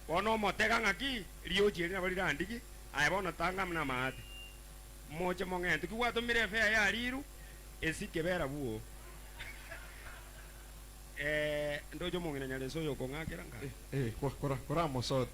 Bono omotega ng'aki, riochi eri nabo rirandigi, aye bono tanga namaate. Moche mong'ente ki gwatomire efea ya riru, esike bera bwoo. Eh, ndoche omong'ina Nyareso oyo okong'akera nka. Eh, kora, kora, koramosote.